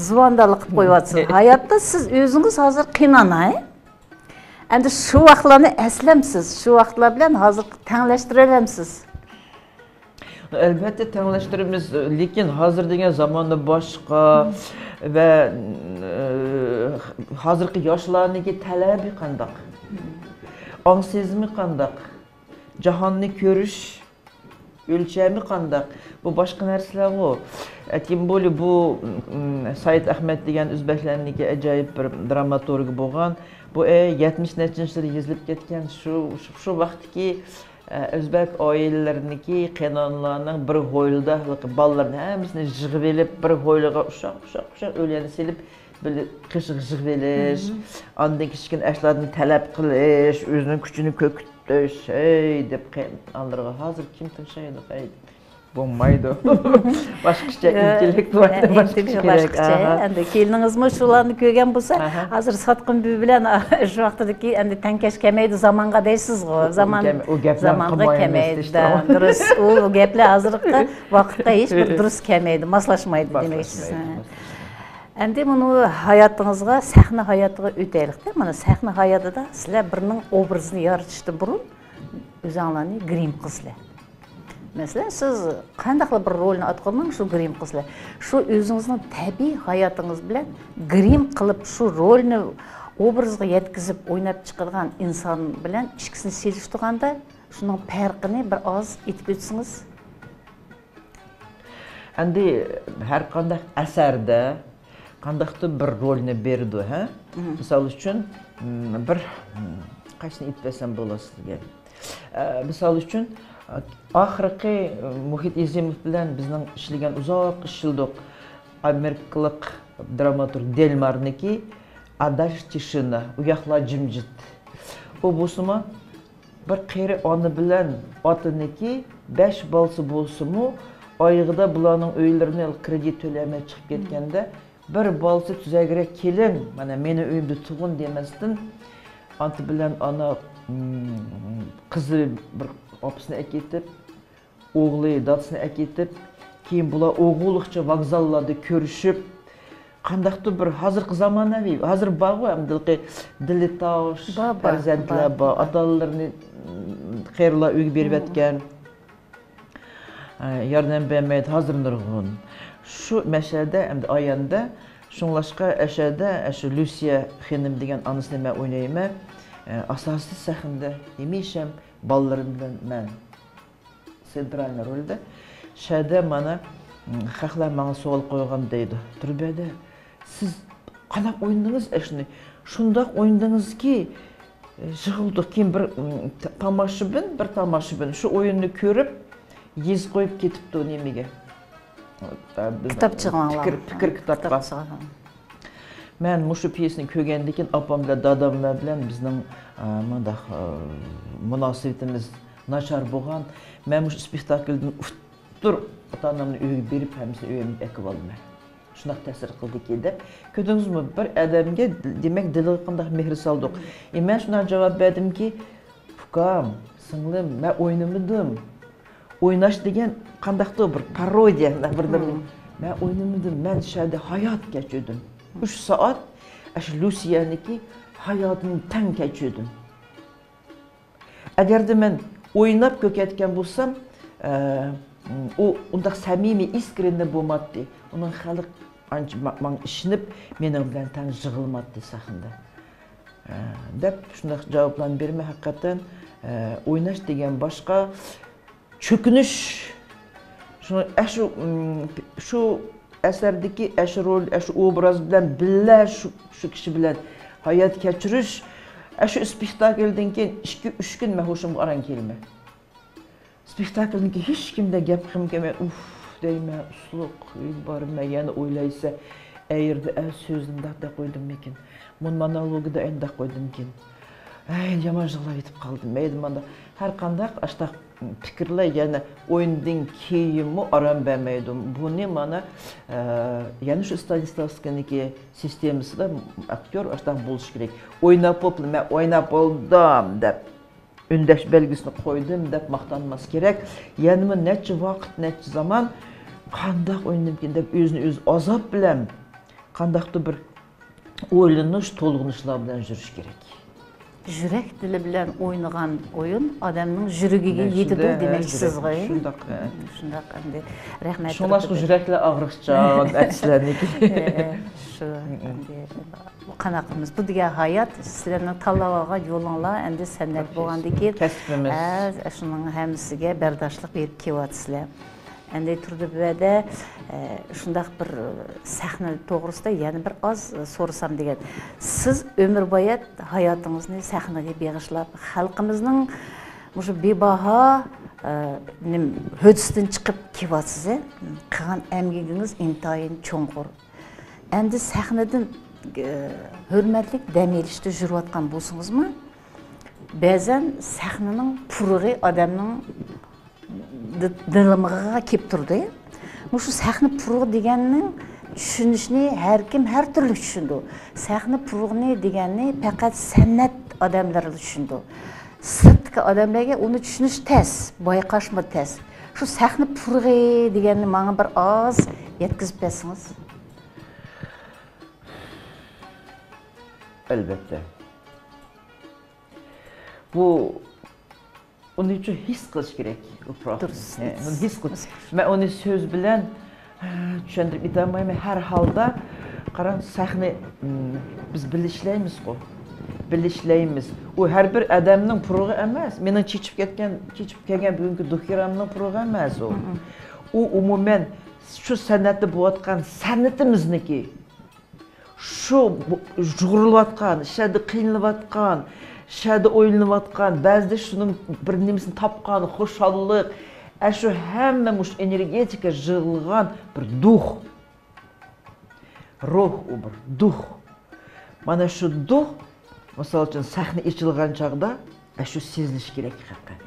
زۇۋاندانلىق قىلىپ قويۇۋاتىسىز. ھاياتتا سىز ئۆزىڭىز ھازىر قېينانا، ھە؟ ئەمدى شۇ ۋاقىتلارنى ئەسلەمسىز؟ شۇ ۋاقىتلار بىلەن ھازىر تەڭلەشتۈرەلەمسىز؟ ئەلۋەتتە تەڭلەشتۈرىمىز، لېكىن ھازىر دېگەن زاماندا باشقا ۋە، ئە، ھازىرقى ياشلارنىڭكى تەلەپى قانداق؟ ئاڭ سېزىمى قانداق؟ جاھاننى كۆرۈش ئۆلچەمى قانداق؟ بۇ باشقا نەرسىلەرغۇ. ئە، تىم بولى بۇ، ئىم، سايىت ئەخمەت دېگەن ئۆزبەكلەرنىڭكى ئاجايىپ بىر دراماتورگى بولغان. بۇ، ئە، يەتمىش نەچچىنچى يىلدا يېزىلىپ كەتكەن شۇ، شۇ، شۇ ۋاقىتتىكى، ئە، ئۆزبەك ئائىلىلىرىنىڭكى قېينانىلارنىڭ بىر ھويلىدا ھېلىقى بالىلىرىنى ھەممىسىنى يىغىۋېلىپ، بىر ھويلىغا ئۇششاق، ئۇششاق، ئۇششاق ئۆيلەرنى سېلىپ، بىر قېشىغا يىغىۋېلىش، ئاندىن كىچىككىنە ئاشلارنى تەلەپ قىلىش، ئۆزىنىڭ كۈچىنى كۆرسىتىش، ھەي دەپ قېيىنئانىلىرىغا ھازىر كىم تىڭشايدۇ، ھەي دەپ. بولمايدۇ. باشقىچە، ئىنتېللېكت بار، باشقىچە كېرەك. ئەمدى كېلىنىڭىزمۇ شۇلارنى كۆرگەن بولسا، ھازىر ساتقىن بۆرە بىلەن شۇ ۋاقىتتىكى ئەمدى تەڭكەش كەلمەيدۇ زامانغا دەيسىزغۇ. زامان ئۇ گەپلەرنى زامانغا قىلمايمىز كەلمەيدۇ. دەيسىز. دۇرۇس، ئۇ گەپلەر ھازىرقى ۋاقىتقا ھېچ بىر دۇرۇس كەلمەيدۇ، ماسلاشمايدۇ دېمەكچىسى. ماسلاشمايدۇ. ئەمدى مۇنۇ ھاياتىڭىزغا، سەھنە ھاياتىغا ئۆتەيلىقتە. مانا سەھنە ھاياتىدا سىلەر بىرنىڭ ئوبرازىنى يارىتىشتىن بۇرۇن ئۆزۈڭلارنى گرىم قىلىسىلەر. مەسىلەن، سىز قانداقلا بىر رولنى ئاتقىنىڭ شۇ گرىم قىلىسىلەر. شۇ ئۆزىڭىزنىڭ تەبىئىي ھاياتىڭىز بىلەن گرىم قىلىپ شۇ رولنى ئوبرازغا يەتكۈزۈپ ئويناپ چىقىدىغان ئىنسان بىلەن ئىككىسىنى سېلىشتۇرغاندا شۇنىڭ پەرقىنى بىر ئاز ئېيتىپ ئۆتسىڭىز. ئەمدى ھەر قانداق ئەسەردە قانداقتۇر بىر رولنى بېرىدۇ، ھە؟ مىسال ئۈچۈن، م، بىر، م، قايسىنى ئېيتىپ بەرسەم بولار سىزگە؟ ئە، مىسال ئۈچۈن، ئاخىرقى مۇھىت ئېزىموف بىلەن بىزنىڭ ئىشلىگەن، ئۇزاق ئىشلىدۇق، ئامېرىكىلىق دراماتورگ دېلمارنىڭكى «А дальше тишина»، ئۇ ياقلار جىمجىت. ئۇ بولسىمۇ، بىر قېرى ئانا بىلەن ئاتىنىڭكى بەش بالىسى بولسىمۇ، ئايىغىدا بۇلارنىڭ ئۆيلىرىنى كرېدىت تۆلىيەلمەي چىقىپ كەتكەندە، بىر بالىسى تۈزەكرەك كېلىڭ، مانا مېنىڭ ئۆيۈمدە تۇغۇن دېمەستىن، ئاتا بىلەن ئانا، م، قىزى بىر ئاپىسىنى ئەكېتىپ، ئوغلى دادىسىنى ئەكېتىپ، كېيىن بۇلار ئوغۇللۇقچە ۋوگزاللاردا كۆرۈشۈپ، قانداقتۇر بىر ھازىرقى زامانەۋى، ھازىر بارغۇ ئەمدىلىقى دىلى تاش، بار، بار، پەرزەنتلەر بار، بار، بار. ئاتا-ئانىلىرىنى، م، قېرىلار ئۆيگە بېرىۋەتكەن. ئە، ياردەم بەرمەيدۇ، ھازىر نۇرغۇن. شۇ مەشەدە، ئەمدى ئايەندە، شۇڭلاشقا ئەشەدە، ئەشۇ لۇسىيە خېنىم دېگەن ئانىسىنى مەن ئوينايمەن. ئە، ئاساسىي سەھنىدە ھەمىشەم بالىلىرىم بىلەن مەن سېنترالنىي رولدا. شەدە مانا، م، خەقلەر ماڭا سوئال قويغان دەيدۇ. تۇرۇپ بەردە، سىز قانداق ئوينىدىڭىز ئەشۇنى؟ شۇنداق ئوينىدىڭىزكى، يىغىلدۇق. كېيىن بىر، م، تا-، تاماشىبىن، بىر تاماشىبىن شۇ ئويۇننى كۆرۈپ، يېزىپ قويۇپ كېتىپتۇ نېمىگە؟ كىتاب چىغىڭلار. پىكىر، پىكىر كىتابقا. كىتاب چىغىڭلار. مەن مۇشۇ پيېسىنى كۆرگەندىن كېيىن ئاپام بىلەن داداملار بىلەن بىزنىڭ، ئا، مۇنداق، ئا، مۇناسىۋىتىمىز ناچار بولغان. مەن مۇشۇ ئىسپىكتاكىلدىن ئۇتتۇر ئاتا-ئانامنى ئۆيگە بېرىپ، ھەممىسىنى ئۆيۈمگە ئەكىپ ئالىمەن. شۇنداق تەسىر قىلدىكى دەپ. كۆردىڭىزمۇ، بىر ئادەمگە، دېمەك، دىلىغا قانداق مېھىر سالدۇق. ئى، مەن شۇنداق جاۋاب بەردىمكى، ئۇكام، سىڭلىم، مەن ئوينىمىدىم. ئويناش دېگەن قانداقتۇر بىر پارودىيە، بىر نېمە. مەن ئوينىمىدىم، مەن شەدە ھايات كەچۈردۈم. ئۈچ سائەت ئاشۇ لۇسىيەنىڭكى ھاياتىنى تەڭ كەچۈردۈم. ئەگەردە مەن ئويناپ كۆركەتكەن بولسام، ئە، ئۇ ئۇنداق سەمىمىي، ئىسكرېننىي بولماتتى. ئۇنىڭ خەلق ئانچە ما-، ماڭا ئىشىنىپ، مېنىڭ بىلەن تەڭ يىغلىماتتى سەھنىدە. ئە، دەپ شۇنداق جاۋابلارنى بېرىمەن. ھەقىقەتەن، ئە، ئويناش دېگەن باشقا، چۆكۈنۈش، شۇ، ئەشۇ، ئىم، شۇ ئەسەردىكى ئەشۇ رول، ئەشۇ ئوبراز بىلەن بىللە شۇ، شۇ كىشى بىلەن ھايات كەچۈرۈش، ئەشۇ ئىسپىكتاكىلدىن كېيىن ئىككى، ئۈچ كۈن مەن ھوشۇمغا ئاران كېلىمەن. ئىسپىكتاكىلدىن كېيىن ھېچكىمدە گەپ قىلغۇم كەلمەي، ئۇف دەيمەن، ئۇسسۇلۇق ئۆيگە بارىمەن، يەنە ئويلايسەن، ئەيرىدە ئە سۆزنى مۇنداق دەپ قويدۇممىكىن، مون مونولوگىدا ئەنداق قويدۇمكىن، ئەي، يامان يىغلاپ يېتىپ قالدىم، مەيدە ماندا. ھەر قانداق ئاشتاق پىكىرلەر يەنە ئويۇندىن كېيىنمۇ ئارام بەرمەيدۇ. بۇنى مانا، ئە، يەنە شۇ ستانىسلافسكىينىڭكى سىستېمىسىدا ئاكتيور ئاشۇنداق بولۇشى كېرەك. ئويناپ بوپلا، مەن ئويناپ بولدۇم دەپ، ئۈندەش بەلگىسىنى قويدۇم دەپ ماختانماس كېرەك. يەنىمۇ نەچچە ۋاقىت، نەچچە زامان قانداق ئوينىمىكىن دەپ ئۆزىنى ئۆزى ئازاب بىلەن قانداقتۇر بىر ئويلىنىش، تولغىنىشلار بىلەن يۈرۈش كېرەك. يۈرەك دىلى بىلەن ئوينىغان ئويۇن ئادەمنىڭ يۈرىكىگە يېتىدۇ، دېمەكچى سىزغۇ. شۇنداق، ھە. شۇنداق، ئەمدى رەھمەت. شۇڭلاشقا يۈرەكلەر ئاغرىقچان ئەتىسلەرنىڭكى. ھە، شۇ، ئەمدى قانداق قىلىمىز؟ بۇ دېگەن ھايات، سىلەرنىڭ تاللاۋالغان يولۇڭلار، ئەمدى سەنئەت بولغاندىكىن، كەسپىمىز. ھە، شۇنىڭ ھەممىسىگە بەرداشلىق بېرىپ كېلىۋاتىسىلەر. ئەمدى تۇردى بۈۋەدە، ئە، شۇنداق بىر سەھنە توغرىسىدا يەنە بىر ئاز سورىسام دېگەن. سىز ئۆمۈربايات ھاياتىڭىزنى سەھنىگە بېغىشلاپ، خەلقىمىزنىڭ مۇشۇ بىباھا، ئە، نېمە، ھۆددىسىدىن چىقىپ كېلىۋاتىسىز، ھە؟ قىلغان ئەمگىكىڭىز ئىنتايىن چوڭقۇر. ئەمدى سەھنىدىن، ئە، ھۆرمەتلىك دەم ئېلىشتا يۈرۈۋاتقان بولسىڭىزمۇ، بەزەن سەھنىنىڭ پۇرىقى ئادەمنىڭ دى-، دىلىمىغا كېلىپ تۇردى. مۇشۇ سەھنە پۇرىقى دېگەننىڭ چۈشىنىشىنى ھەر كىم ھەر تۈرلۈك چۈشىنىدۇ. سەھنە پۇرىقىنى دېگەننى پەقەت سەنئەت ئادەملىرىلا چۈشىنىدۇ. سىرتتىكى ئادەملەرگە ئۇنى چۈشىنىش تەس، بايقاشمۇ تەس. شۇ سەھنە پۇرىقى دېگەننى ماڭا بىر ئاز يەتكۈزۈپ بەرسىڭىز. ئەلۋەتتە. بۇ ئۇنى شۇ ھېس قىلىش كېرەك، ئۇ پۇراقنى. دۇرۇس. ھە، ئۇنى ھېس قىل-، مەن ئۇنى سۆز بىلەن، ھە، چۈشەندۈرۈپ ئېيتالمايمەن. ھەر ھالدا، قاراڭ، سەھنە، م، بىز بىللە ئىشلەيمىزغۇ. بىللە ئىشلەيمىز. ئۇ ھەر بىر ئادەمنىڭ پۇرىقى ئەمەس. مېنىڭ چېچىپ كەتكەن، چېچىپ كەلگەن بۈگۈنكى دۇكىرامنىڭ پۇرىقى ئەمەس ئۇ. ئۇ ئومۇمەن شۇ سەنئەتتە بولۇۋاتقان سەنئىتىمىزنىكى. شۇ بۇ-، يۇغۇرۇلۇۋاتقان، شەدە قىينىلىۋاتقان، شەدە ئويلىنىۋاتقان، بەزىدە شۇنىڭ بىر نېمىسىنى تاپقان، خۇشاللىق، ئە، شۇ ھەممە مۇشۇ ئېنېرگېتىكا يىغىلغان بىر دۇخ. روھ ئۇ بىر دۇخ. مانا شۇ دۇخ، مىسال ئۈچۈن، سەھنە ئېچىلغان چاغدا، ئە، شۇ سېزىلىشى كېرەك ھەقىقەتەن.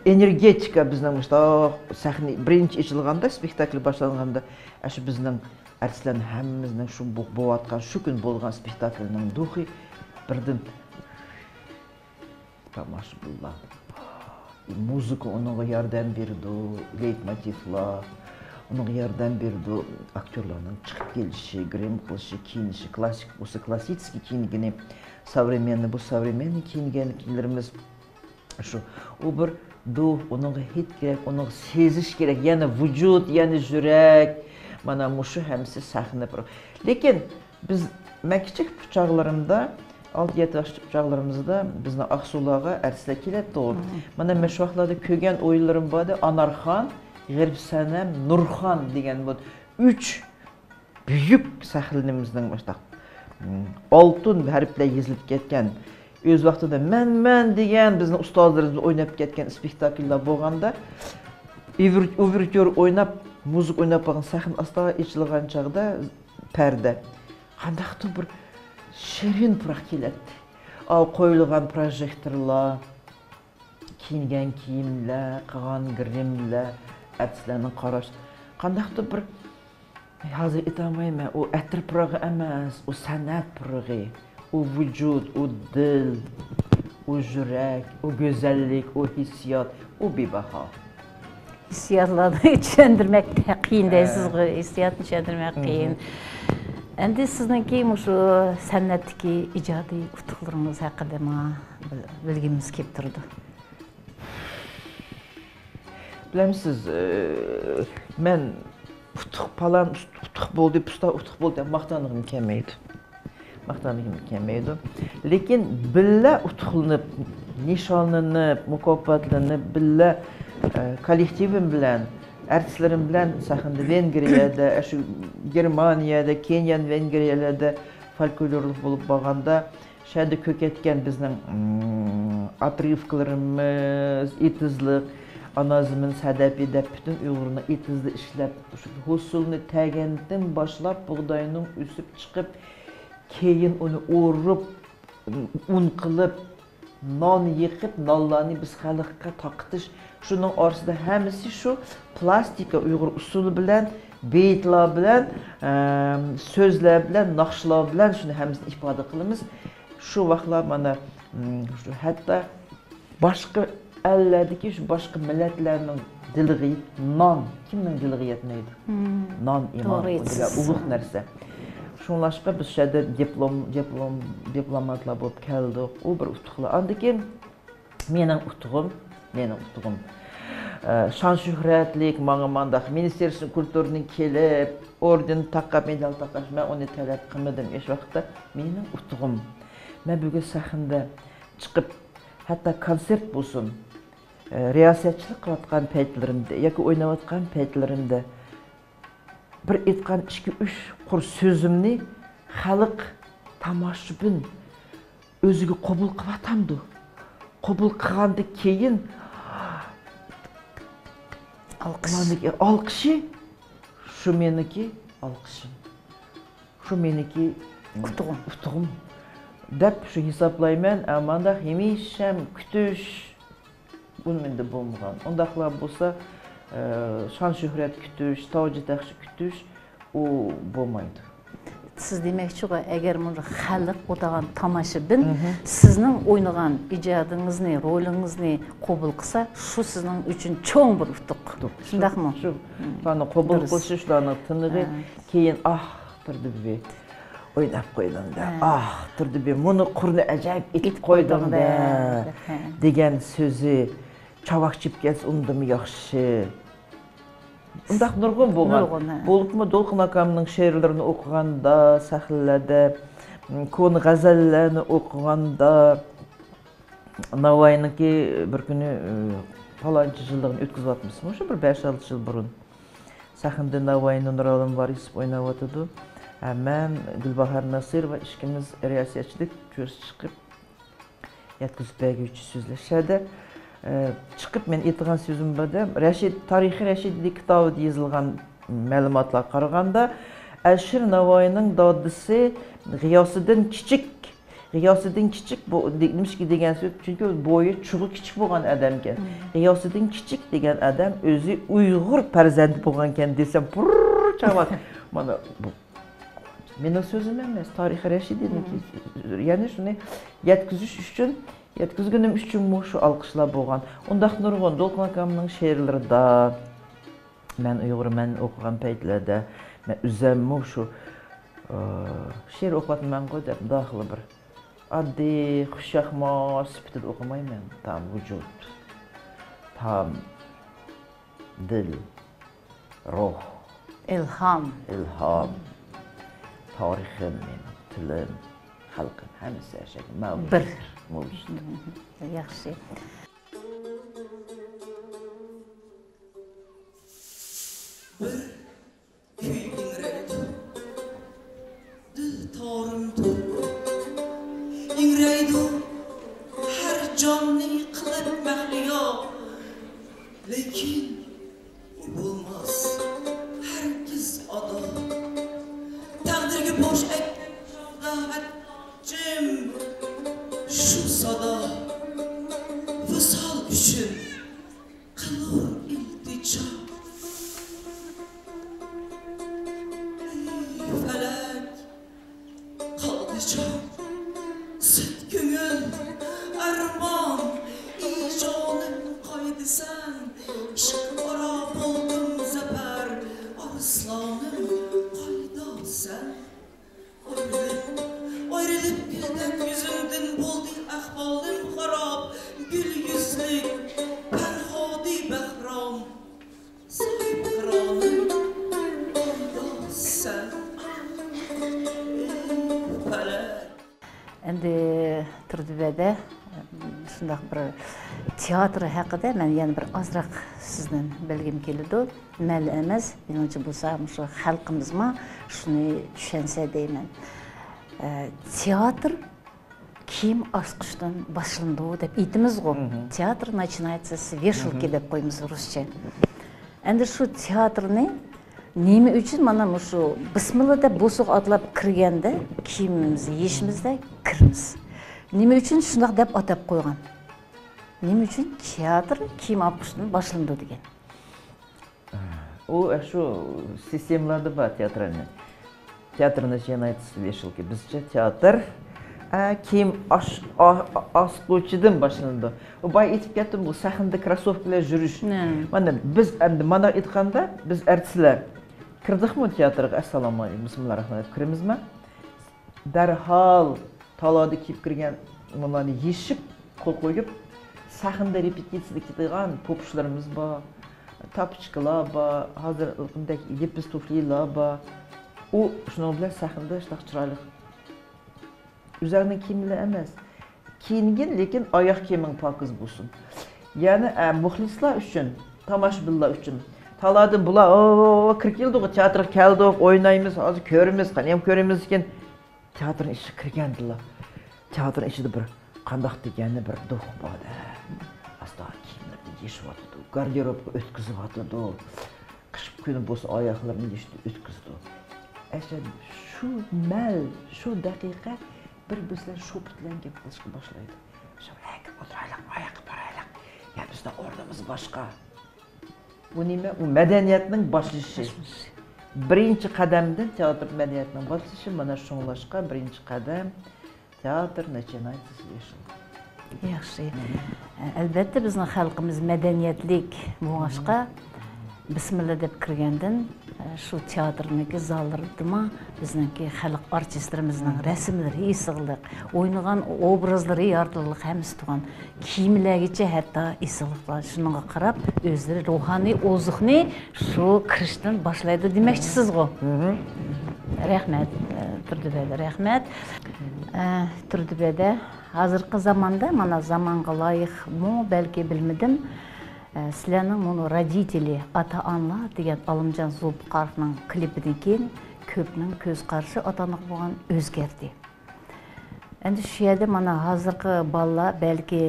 ئېنېرگېتىكا بىزنىڭ مۇشۇنداق سەھنە بىرىنچى ئېچىلغاندا، سپېكتاكل باشلانغاندا، ئە، شۇ بىزنىڭ ئارتىسلارنىڭ ھەممىمىزنىڭ شۇ بو-، بولۇۋاتقان، شۇ كۈن بولغان سپېكتاكلنىڭ دۇخى بىردىن تاماشىبىنلار. مۇزىكا ئۇنىڭغا ياردەم بېرىدۇ، لېيتموتىۋلار ئۇنىڭغا ياردەم بېرىدۇ، ئاكتيورلارنىڭ چىقىپ كېلىشى، گرىم قىلىشى، كىيىنىشى، كلاسسىك بولسا كلاسسىكىي كىيىنگىنى، سوۋرېممېننىي بولسا سوۋرېممېننىي كىيىنگەنلىرىمىز. شۇ، ئۇ بىر دۇھ، ئۇنىڭغا ھىد كېرەك، ئۇنىڭغا سېزىش كېرەك، يەنە ۋۇجۇد، يەنە يۈرەك. مانا مۇشۇ ھەممىسى سەھنە بىر. لېكىن بىز، مەن كىچىك چاغلىرىمدا، ئالتە يەتتە ياش چاغلىرىمىزدا بىزنىڭ ئاقسۇلارغا ئارتىسلار كېلەتتىغۇ. مانا مەن شۇ ۋاقىتلاردا كۆرگەن ئويۇنلىرىم بار ئىدى، ئانارخان، غېرىب سەنەم، نۇرخان دېگەن بۇ ئۈچ بۈيۈك سەھنىمىزنىڭ مۇشۇنداق، م، ئالتۇن ھەرپلەر يېزىلىپ كەتكەن، ئۆز ۋاقتىدا مەن، مەن دېگەن بىزنىڭ ئۇستازلىرىمىز ئويناپ كەتكەن ئىسپېكتاكىللار بولغاندا، ئۇۋېر-، ئۇۋېرتيۇرا ئويناپ، مۇزىكا ئويناپ بولغان سەھنە ئاستا ئېچىلغان چاغدا پەردە قانداقتۇر بىر شېرىن پۇراق كېلەتتى. ئاۋۇ قويۇلغان پروژېكتورلار، كىيىنگەن كىيىملەر، قىلغان گىرىملەر، ئارتىسلارنىڭ قاراش، قانداقتۇر بىر، ھازىر ئېيتالمايمەن، ئۇ ئەتىر پۇرىقى ئەمەس، ئۇ سەنئەت پۇرىقى، ئۇ ۋۇجۇد، ئۇ دىل، ئۇ يۈرەك، ئۇ گۈزەللىك، ئۇ ھېسسىيات، ئۇ بىباھا. ھېسسىياتلارنى چۈشەندۈرمەك قىيىن دەيسىزغۇ، ھېسسىياتنى چۈشەندۈرمەك قىيىن. ئەمدى سىزنىڭكى مۇشۇ سەنئەتتىكى ئىجادىي ئۇتۇقلىرىڭىز ھەققىدە ماڭا بىل-، بىلگۈمىز كېلىپ تۇرىدۇ. بىلەمسىز، ئى، مەن ئۇتۇق، پالان ئۇتۇق بولدى، پۇستان ئۇتۇق بولدى دەپ ماختانغۇم كەلمەيدۇ. ماختانغۇم كەلمەيدۇ. لېكىن بىللە ئۇتۇقلىنىپ، نىشانلىنىپ، مۇكاپاتلىنىپ، بىللە، ئى، كوللېكتىۋىم بىلەن، ئارتىسلىرىم بىلەن سەھنىدە ۋېنگرىيەدە، ئاشۇ گېرمانىيەدە، كېيىن يەنە ۋېنگرىيەلەردە فولكلورلۇق بولۇپ بارغاندا، شۇ يەردە كۆركەتكەن بىزنىڭ، ئىم، ئوتروۋكىلىرىمىز، ئېتىزلىق، ئانا زېمىن سەدەپى دەپ پۈتۈن ئۇيغۇرنىڭ ئېتىزدا ئىشلەپ، شۇ ھوسۇلنى تەگەندىن باشلاپ بۇغداينىڭ ئۆسۈپ چىقىپ، كېيىن ئۇنى ئورۇپ، ئۇن قىلىپ، نان يېقىپ، نانلارنى بىز خەلققە تارقىتىش، شۇنىڭ ئارىسىدا ھەممىسى شۇ پلاستىكا ئۇيغۇر ئۇسسۇلى بىلەن، بېيىتلار بىلەن، ئەم، سۆزلەر بىلەن، ناخشىلار بىلەن شۇنى ھەممىسىنى ئىپادە قىلىمىز. شۇ ۋاقىتلار مانا، ئىم، شۇ ھەتتا باشقا ئەللەردىكى شۇ باشقا مىللەتلەرنىڭ دىلىغا يېت-، نان كىمنىڭ دىلىغا يەتمەيدۇ؟ مم. نان، ئىمان، توغرا ئۇ دېگەن ئېيتىسىز. ئۇلۇغ نەرسە. شۇڭلاشقا بىز شۇ يەردە دىپلوم، دىپلوم، دىپلوماتلار بولۇپ كەلدۇق. ئۇ بىر ئۇتۇقلار. ئاندىن كېيىن مېنىڭ ئۇتۇغۇم، مېنىڭ ئۇتۇغۇم. ئە، شان شۆھرەتلىك، ماڭا مانداق مىنىستېرستۋو كۇلتۇرىدىن كېلىپ، ئوردېن تاقاپ، مېدال تاقاش، مەن ئۇنى تەلەپ قىلمىدىم. ھېچ ۋاقىتتا مېنىڭ ئۇتۇغۇم. مەن بۈگۈن سەھنىدە چىقىپ، ھەتتا كونسېرت بولسۇن، ئە، رىياسەتچىلىك قىلىۋاتقان پەيتلىرىمدە ياكى ئويناۋاتقان پەيتلىرىمدە بىر ئېيتقان ئىككى، ئۈچ قۇر سۆزۈمنى خەلق، تاماشىبىن ئۆزىگە قوبۇل قىلىۋاتامدۇ؟ قوبۇل قىلغاندىن كېيىن ئالقىش. ئالقىشى، شۇ مېنىڭكى ئالقىشىم. شۇ مېنىڭكى ئۇتۇغۇم. ئۇتۇغۇم دەپ شۇ ھېسابلايمەن. ئەمما مانداق ھەمىشەم كۈتۈش، بۇ مەندە بولمىغان. ئۇنداقلار بولسا، ئە، شان شۆھرەت كۈتۈش، تاجى تەخت كۈتۈش، ئۇ بولمايدۇ. سىز دېمەكچىغۇ، ئەگەر مۇشۇ خەلق ئولتۇرغان تاماشىبىن مھم. سىزنىڭ ئوينىغان ئىجادىڭىزنى، رولىڭىزنى قوبۇل قىلسا، شۇ سىزنىڭ ئۈچۈن چوڭ بىر ئۇتۇق. ئۇتۇق. شۇ، شۇنداقمۇ؟ شۇ، مم. شۇلارنى قوبۇل دۇرۇس. قىلىشى، شۇلارنىڭ تىنىقى، ھە. كېيىن، ئاھ، تۇردى بۈۋى، ئويناپ قويدۇڭ دە. ھە. ئاھ، تۇردى بۈۋى، مۇنۇ قۇرنى ئەجەب ئېتىپ ئېتىپ قويدۇڭ قويدۇڭ دە، دە، دەپ، ھە. دېگەن سۆزى، چاۋاك چىپكەنسە ئۇندىمۇ ياخشى. ئۇنداق نۇرغۇن بولغان. نۇرغۇن، ھە. بولۇپمۇ دولقۇن ئاكامنىڭ شېئىرلىرىنى ئوقۇغاندا، سەھنىلەردە، م، كونا غەزەللەرنى ئوقۇغاندا، ناۋايىنىڭكى بىر كۈنى، ئى، پالانچى يىللىقىنى ئۆتكۈزۈۋاتىمىز. مۇشۇ بىر بەش-ئالتە يىل بۇرۇن. سەھنىدە ناۋايىنى نۇرئالىم ۋارىسوف ئويناۋاتىدۇ. ھە، مەن گۈلباھار ناسىروۋا ئىككىمىز رىياسەتچىلىك كۆرسە چىقىپ، يەتكۈزۈپ بەرگۈچى سۆزلەشلەردە، ئە، چىقىپ مەن ئېيتىدىغان سۆزۈم بار دە، رەشىد، تارىخى رەشىدىي كىتابىدا يېزىلغان مەلۇماتلارغا قارىغاندا، ئەلىشىر ناۋايىنىڭ دادىسى غىياسىدىن كىچىك، غىياسىدىن كىچىك بۇ، دې-، نېمىشقا دېگەن سۆز؟ چۈنكى بويى چوغى كىچىك بولغان ئادەمكەن. مم. غىياسىدىن كىچىك دېگەن ئادەم ئۆزى ئۇيغۇر پەرزەنتى بولغانكەن دېسەم، پۇرر چاۋاك. مانا بۇ. مېنىڭ سۆزۈم ئەمەس، تارىخى رەشىدىينىڭكى. مم. يەنى شۇنى يەتكۈزۈش ئۈچۈن، يەتكۈزگىنىم ئۈچۈنمۇ شۇ ئالقىشلار بولغان. ئۇنداق نۇرغۇن دولقۇن ئاكامنىڭ شېئىرلىرىدا، مەن ئۇيغۇرمەن ئوقۇغان پەيتلەردە مەن ئۆزەممۇ شۇ، ئى، شېئىر ئوقۇۋاتىمەنغۇ دەپ، داخىلى بىر ئاددىي خۇشياقماس سۈپىتىدە ئوقۇمايمەن. تام ۋۇجۇد، تام دىل، روھ، ئىلھام. ئىلھام. تارىخىم مېنىڭ، تىلىم، خەلقىم، ھەممىسى ھەر شەيدە مەۋجۇت. بىر. مەۋجۇت. ياخشى. بىر كۈي ئىڭرەيدۇ، دىل تارىمدۇر ئىڭرەيدۇ، ھەر جاننى قىلىپ مەھلىيا. لېكىن ئۇ بولماس ھەرگىز ئادا. تەقدىرگە بوش ئەككەن چاغدا ھەتتا جىم شۇ سادا. ۋىسال ئۈچۈن قىلۇر ئىلتىجا. ئەي فەلەك، قالدى جان، سەت كۆڭۈل، ئەرمان، ئى جانىم، قايدىسەن؟ ئىشق ئارا بولدۇم زەپەر، ئارسلانىم، قايدا سەن؟ ئايرىلىپ، ئايرىلىپ گۈلدەك يۈزۈمدىن، بولدى ئەھۋالىم خاراب. گۈل يۈزلۈك پەرھادى بەھرام، ساھىب قىرانىم، ئايدا سەن، ئەي پەلەك. ئەمدى تۇردى بەدە شۇنداق بىر تىياتىر ھەققىدە مەن يەنە بىر ئازراق سىزدىن بىلگۈم كېلىدۇ. مەنلا ئەمەس، مېنىڭچە بولسا مۇشۇ خەلقىمىزمۇ شۇنى چۈشەنسە دەيمەن. ئە، تىياتىر كىيىم ئاچقۇچتىن باشلىنىدۇ دەپ ئېيتىمىزغۇ. مھم. تىياتىر начинается с вешалки مھم. دەپ قويىمىز رۇسچە. ئەمدى شۇ تىياتىرنى نېمە ئۈچۈن مانا مۇشۇ بىسمىللا دەپ بوسۇغا ئاتلاپ كىرگەندە كىيىمىمىزنى يېشىمىزدە كىرىمىز. نېمە ئۈچۈن شۇنداق دەپ ئاتاپ قويغان؟ نېمە ئۈچۈن تىياتىر كىيىم ئاپقۇچتىن باشلىنىدۇ دېگەن؟ ئۇ شۇ سىستېمىلاردا بار تىياتىرنى. تىياتىرنى يەنە بىزچە تىياتىر كىيىم ئاسقۇچىدىن باشلىنىدۇ. ئۇ بايا ئېيتىپ كەتتىم، بۇ سەھنىدە كروسوۋكىلار يۈرۈش. مانا بىز ئەمدى مانا ئېيتقاندا، بىز ئارتىسلار كىردۇقمۇ تىياتىرغا، ئەسسالامۇ ئەلەيكۇم، بىسمىللا رەھمان رەھىم كىرىمىزمۇ؟ دەرھال تالادا كىيىپ كىرگەن مۇنۇلارنى يېشىپ، قول قويۇپ، سەھنىدە رېپېتىتسىيىدە كىيىدىغان پوپۇچلىرىمىز بار، تاپۇچكىلار بار، ھازىر ئىلقىمدەك لىپىس تۇفلىلار بار. ئۇ شۇنىڭ بىلەن سەھنىدە شۇنداق چىرايلىق. ئۆزەڭنىڭ كىيىمىلا ئەمەس، كىيىنگىن، لېكىن ئاياق كىيىمىڭ پاكىز بولسۇن. يەنە ئە، مۇخلىسلار ئۈچۈن، تاماشىبىنلار ئۈچۈن. تالادىن بۇلار، ئو، كىرىپ كېلىدۇ، تىياتىرغا كەلدۇق، ئوينايمىز، ھازىر كۆرىمىز، قېنى كۆرىمىز لېكىن. تىياتىرنىڭ ئىچىگە كىرگەندىلا، تىياتىرنىڭ ئىچىدە بىر قانداق دېگەننى بىر دوخ بار-دە. ئاستا كىيىملىرىنى يېشىۋاتىدۇ، گاردېروبقا ئۆتكۈزۈۋاتىدۇ. قىش كۈنى بولسا ئاياغلىرىنى يېشىپ ئۆتكۈزىدۇ. ئەشەدە شۇ مەل، شۇ دەقىقە بىر-بىرسى بىلەن شوپۇتلىنىپ گەپ قىلىشقا باشلايدۇ. شۇ، ھەي، ئولتۇرايلىق، ئاياققا بارايلىق. يا، بىزنىڭ ئورنىمىز باشقا. بۇ نېمە؟ ئۇ مەدەنىيەتنىڭ باشلىشى. باشلىشى. بىرىنچى قەدەمدىن تىياتىر مەدەنىيەتنىڭ باشلىشى، مانا شۇڭلاشقا بىرىنچى قەدەم تىياتىر ناچىيونالنىي ئېسىل. ياخشى. ئەلبەتتە، بىزنىڭ خەلقىمىز مەدەنىيەتلىك بولغاچقا، بىسمىللا دەپ كىرگەندىن، شۇ تىياتىرنىڭكى زاللىرىدىمۇ بىزنىڭكى خەلق ئارتىستلىرىمىزنىڭ رەسىملىرى ئېسىللىق، ئوينىغان ئوبرازلىرى يارىتىلغۇلۇق، ھەممىسى تۇغان. كىيىملەرگىچە ھەتتا ئېسىللىقلار. شۇنىڭغا قاراپ ئۆزلىرى روھانىي ئوزۇقنى شۇ كىرىشتىن باشلايدۇ دېمەكچىسىزغۇ؟ رەھمەت، تۇردى بەدە، رەھمەت. تۇردى بەدە، ھازىرقى زاماندا، مانا، زامانغا لايىقمۇ بەلكى، بىلمىدىم، سىلەرنىڭ مۇنۇ رادىتېلى، ئاتا-ئانىلار دېگەن ئالىمجان زۇلپىقاروفنىڭ كلىپىدىن كېيىن كۆپنىڭ كۆز قارىشى ئاتا-ئانىغا بولغان ئۆزگەردى. ئەمدى شۇ يەردە مانا ھازىرقى بالىلار بەلكى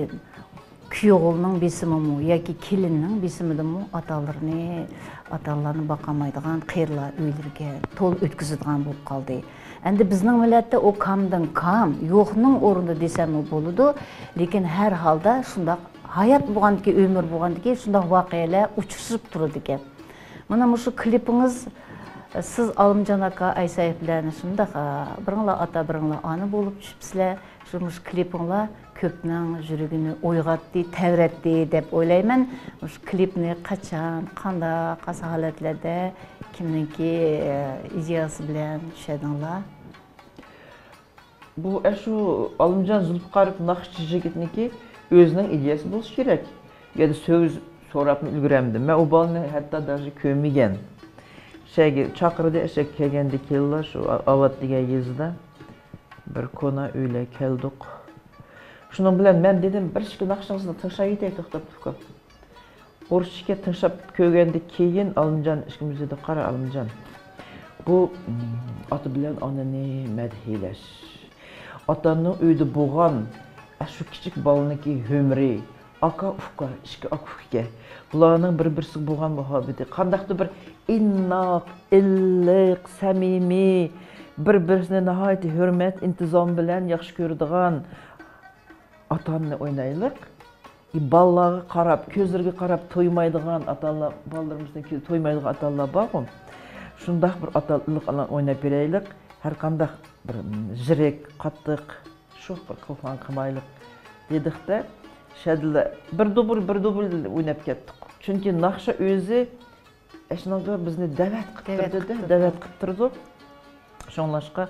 كۈيئوغۇلنىڭ بېسىمىمۇ ياكى كېلىننىڭ بېسىمىدىمۇ ئاتالىرىنى، ئاتا-ئانىلارنى باقالمايدىغان قېرىلار ئۆيلىرىگە تولا ئۆتكۈزىدىغان بولۇپ قالدى. ئەمدى بىزنىڭ مىللەتتە ئۇ كامدىن كام، يوقنىڭ ئورنىدا دېسەممۇ بولىدۇ، لېكىن ھەر ھالدا شۇنداق ھايات بولغاندىكىن، ئۆمۈر بولغاندىكىن شۇنداق ۋەقەلەر ئۇچرىشىپ تۇرىدىكەن. مانا مۇشۇ كلىپىڭىز، سىز ئالىمجان ئاكا ئايسايېف بىلەن شۇنداق، بىرىڭلار ئاتا، بىرىڭلار ئانا بولۇپ چۈشۈپسىلەر. شۇ مۇشۇ كلىپىڭلار كۆپنىڭ يۈرىكىنى ئويغاتتى، تەۋرەتتى دەپ ئويلايمەن. مۇشۇ كلىپنى قاچان، قانداق، قايسى ھالەتلەردە، كىمنىڭكى ئىدىيەسى بىلەن چۈشەردىڭلار؟ بۇ ئاشۇ ئالىمجان زۇلپىقاروف ناخشىچى يىگىتنىڭكى ئۆزىنىڭ ئىدىيەسى بولسا كېرەك. يا سۆز سوراپمۇ ئۈلگۈرەمدىم. مەن ئۇ بالىنى ھەتتا داژې كۆرمىگەن. شەگە چاقىردى، ئەشەگە كەلگەندە كېلىلا شۇ ئاۋات دېگەن يېزىدا بىر كونا ئۆيلەرگە كەلدۇق. شۇنىڭ بىلەن مەن دېدىم، بىر ئىككى ناخشىڭىزنى تىڭشاۋېتەي توختاپ توختاپ. ئورۇسچىكە تىڭشاپ كۆرگەندىن كېيىن ئالىمجان ئىككىمىز دېدۇق، قارا ئالىمجان، بۇ ئاتا بىلەن ئانىنى مەدھىيلەش، ئاتانىڭ ئۆيىدە بولغان ئاشۇ كىچىك بالىنىڭكى ھۆمرى، ئاكا ئۇكا، ئىككى ئاكا ئۇكا، بۇلارنىڭ بىر بىرسىگە بولغان مۇھەببىتى، قانداقتۇر بىر ئىناق، ئىللىق، سەمىمىي، بىر بىرسىنى ناھايىتى ھۆرمەت، ئىنتىزام بىلەن ياخشى كۆرىدىغان ئاتا ئانىنى ئوينايلىق. بالىلارغا قاراپ، كۆزلىرىگە قاراپ تويمايدىغان ئاتا ئانىلار، بالىلىرىمىزنىڭ كۆزى تويمايدىغان ئاتا ئانىلار بارغۇ. شۇنداق بىر ئاتا ئانىلار ئويناپ بېرەيلىق. ھەر قانداق بىر زېرەك، قاتتىق، شوخ بىر قىلىقلارنى قىلمايلىق دېدۇق-دە، شەدىلا بىر دۇبۇل، بىر دۇبۇل ئويناپ كەتتۇق. چۈنكى ناخشا ئۆزى ئەشۇنىڭغا بىزنى دەۋەت قىلىپ تۇردى-دە، دەۋەت قىلىپ تۇرىدۇ. شۇڭلاشقا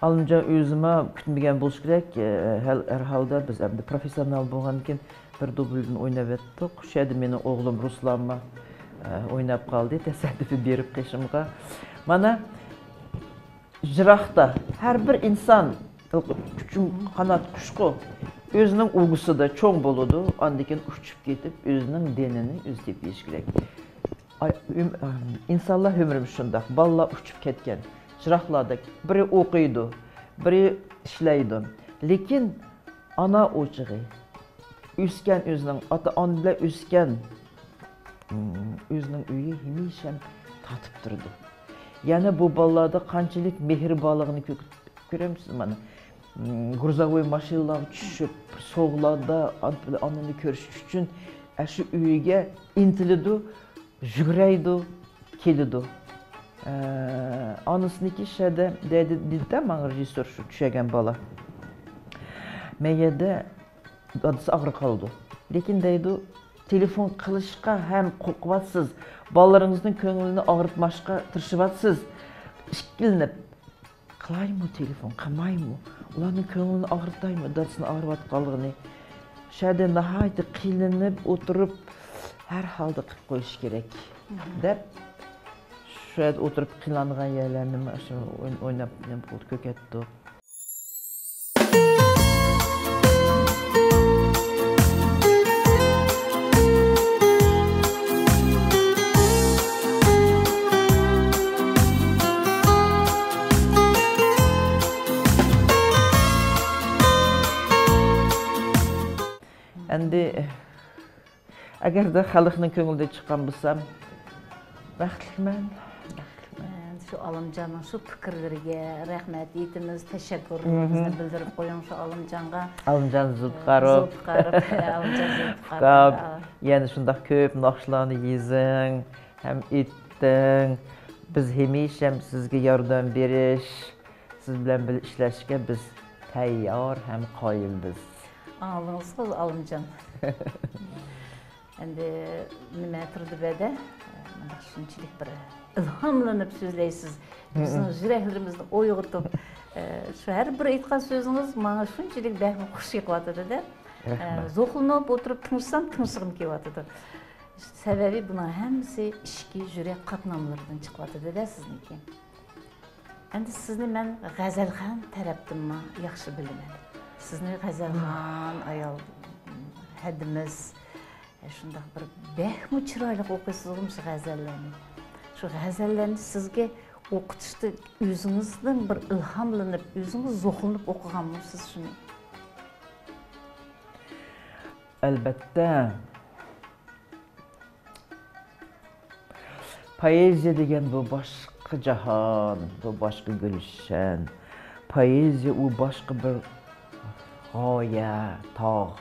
ئالىمجان ئۆزىمۇ كۈتمىگەن بولۇشى كېرەك. ھەر ھالدا بىز ئەمدى پروفېسسىونال بولغاندىكىن بىر دۇبلدىن ئويناۋەتتۇق. شۇ يەردە مېنىڭ ئوغلۇم رۇسلانمۇ ئويناپ قالدى، تەسادىپىي بېرىپ قېشىمغا. مانا، يىراقتا ھەر بىر ئىنسان ئۇچۇم قانات قۇشقۇ ئۆزىنىڭ ئۇۋىسىدا چوڭ بولىدۇ، ئاندىن كېيىن ئۇچۇپ كېتىپ ئۆزىنىڭ دېنىنى ئۆزى تېپىش كېرەك. ئاي، ئۆم-، ئىنسانلار ئۆمرىمۇ شۇنداق. بالىلار ئۇچۇپ كەتكەن، يىراقلاردا بىرى ئوقۇيدۇ، بىرى ئىشلەيدۇ. لېكىن ئانا ئوچىقى، ئۆسكەن ئۆزىنىڭ ئاتا-ئانا بىلەن ئۆسكەن، ئۆزىنىڭ ئۆيى ھەمىشە تارتىپ تۇرىدۇ. يەنە بۇ بالىلاردا قانچىلىك مېھرى بارلىقىنى كۆ-، كۆرەمسىز مانا. گۇرزاۋوي ماشىنىلارغا چۈشۈپ، سوغلاردا ئانا بىلەن ئانىنى كۆرۈش ئۈچۈن ئاشۇ ئۆيگە ئىنتىلىدۇ، يۈگۈرەيدۇ، كېلىدۇ. ئانىسىنىڭكى شەدە دەيدۇ، دېدى-دە ماڭا رېژىسسور، شۇ چۈشەگەن بالا. مەن يەردە دادىسى ئاغرىپ قالىدۇ. لېكىن دەيدۇ، تېلېفون قىلىشقا ھەم قورقۇۋاتىسىز، بالىلىرىڭىزنىڭ كۆڭلىنى ئاغرىتماشقا تىرىشىۋاتىسىز. ئىككىلىنىپ، قىلايمۇ تېلېفون، قىلمايمۇ؟ ئۇلارنىڭ كۆڭلىنى ئاغرىتايمۇ، دادىسىنىڭ ئاغرىۋاتقانلىقىنى؟ شۇ يەردە ناھايىتى قىينىلىپ ئولتۇرۇپ، ھەر ھالدا قىلىپ قويۇش كېرەك، دەپ، شۇ يەردە ئولتۇرۇپ قىينالغان يەرلەرنى مانا شۇ ئويناپ، نېمە قىلدى، كۆرسەتتۇق. ئەمدى ئەگەردە خەلقنىڭ كۆڭلىدىن چىققان بولسام، بەختلىكمەن، بەختلىكمەن. شۇ ئالىمجاننىڭ شۇ پىكىرلىرىگە رەھمەت ئېيتىمىز، تەشەككۈرىمىزنى بىلدۈرۈپ قويۇڭ شۇ ئالىمجانغا. ئالىمجان زۇلپىقارۇپ. زۇلپىقارۇپ، ئالىمجان زۇلپىقارۇپ. يەنە شۇنداق كۆپ ناخشىلارنى يېزىڭ ھەم ئېيتىڭ. بىز ھەمىشە سىزگە ياردەم بېرىش، سىز بىلەن بىللە ئىشلەشكە بىز تەييار ھەم قايىلبىز. ئاڭلىدىڭىزغۇ، ئالىمجان. ئەمدى نېمە تۇردى بەدە؟ مۇنداق شۇنچىلىك بىر ئىلھاملىنىپ سۆزلەيسىز. بىزنىڭ يۈرەكلىرىمىزنى ئويغىتىپ، شۇ ھەر بىر ئېيتقان سۆزىڭىز ماڭا شۇنچىلىك بەكمۇ خۇش يېقىۋاتىدۇ-دە. زوقلىنىپ ئولتۇرۇپ تىڭشىسام، تىڭشىغۇم كېلىۋاتىدۇ. سەۋەبى بۇنىڭ ھەممىسى ئىچكى يۈرەك قاتناملىرىدىن چىقىۋاتىدۇ-دە سىزنىڭكى. ئەمدى سىزنى مەن غەزەلخان تەرەپتىنمۇ ياخشى بىلىمەن. سىزنى غەزەلخان ئايال ھەدىمىز، شۇنداق بىر بەكمۇ چىرايلىق ئوقۇيسىزغۇ مۇشۇ غەزەللەرنى. شۇ غەزەللەرنى سىزگە ئوقۇتۇشتا ئۆزىڭىزدىن بىر ئىلھاملىنىپ، ئۆزىڭىز زوقلىنىپ ئوقۇغانمۇسىز شۇنى؟ ئەلبەتتە. پوئېزىيە دېگەن بۇ باشقا جاھان، بۇ باشقا گۈلشەن. پوئېزىيە ئۇ باشقا بىر غايە، تاغ.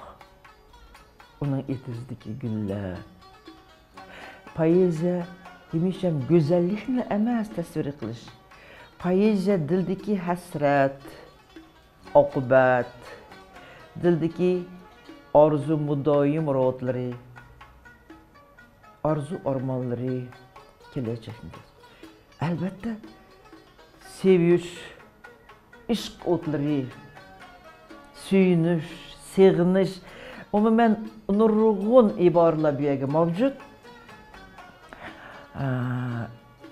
ئۇنىڭ ئېتىزىدىكى گۈللەر. پوئېزىيە ھەمىشە گۈزەللىكنى ئەمەس تەسۋىر قىلىش. پوئېزىيە دىلدىكى ھەسرەت، ئاقىۋەت، دىلدىكى ئارزۇ مۇدايىم روتلىرى، ئارزۇ ئارمانلىرى، كېلەچەكنى. ئەلۋەتتە، سۆيۈش، ئىشق ئوتلىرى، سۆيۈنۈش، سېغىنىش، ئومۇمەن نۇرغۇن ئىبارىلەر بۇ يەردە مەۋجۇت. ئا،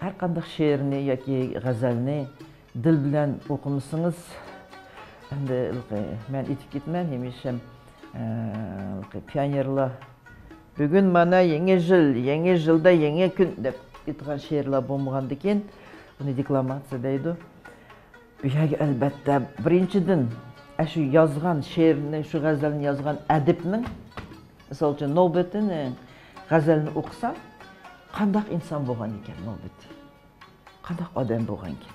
ھەر قانداق شېئىرنى ياكى غەزەلنى دىل بىلەن ئوقۇمىسىڭىز، ئەمدى مەن ئېيتىپ كېتىمەن، ھەمىشە، ئە، پىئونېرلار، بۈگۈن مانا يېڭى يىل، يېڭى يىلدا يېڭى كۈن دەپ ئېيتقان شېئىرلار بولمىغاندىكىن، بۇنى دېكلاماتسىيە دەيدۇ. بۇ يەرگە ئەلۋەتتە، بىرىنچىدىن، ئەشۇ يازغان شېئىرنى، شۇ غەزەلنى يازغان ئەدىبنىڭ، مىسال ئۈچۈن، نۆۋبىتىنىڭ غەزەلنى ئوقۇسام، قانداق ئىنسان بولغان ئىكەن نۆۋبىتى؟ قانداق ئادەم بولغانكىن؟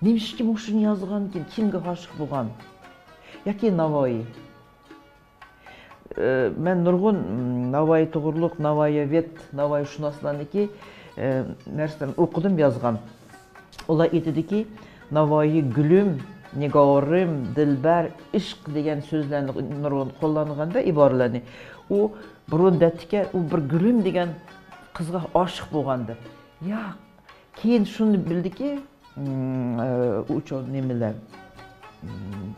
نېمىشقا مۇشۇنى يازغانكىن؟ كىمگە ئاشىق بولغان؟ ياكى ناۋايى؟ ئى، مەن نۇرغۇن، م، ناۋايى توغرۇلۇق، ناۋايىۋىد، ناۋايىشۇناسلارنىڭكى، ئى، نەرسىلەرنى ئوقۇدۇم، يازغان. ئۇلار ئېيتىدۇكى، ناۋايى گۈلۈم، نىگارىم، دىلبەر، ئىشق دېگەن سۆزلەرنى نۇرغۇن قوللانغاندا ئىبارىلەرنى. ئۇ بۇرۇن دەپتىكەن، ئۇ بىر گۈلۈم دېگەن قىزغا ئاشىق بولغان دەپ. ياق، كېيىن شۇنى بىلدىكى، ئۇچۇ نېمىلەر،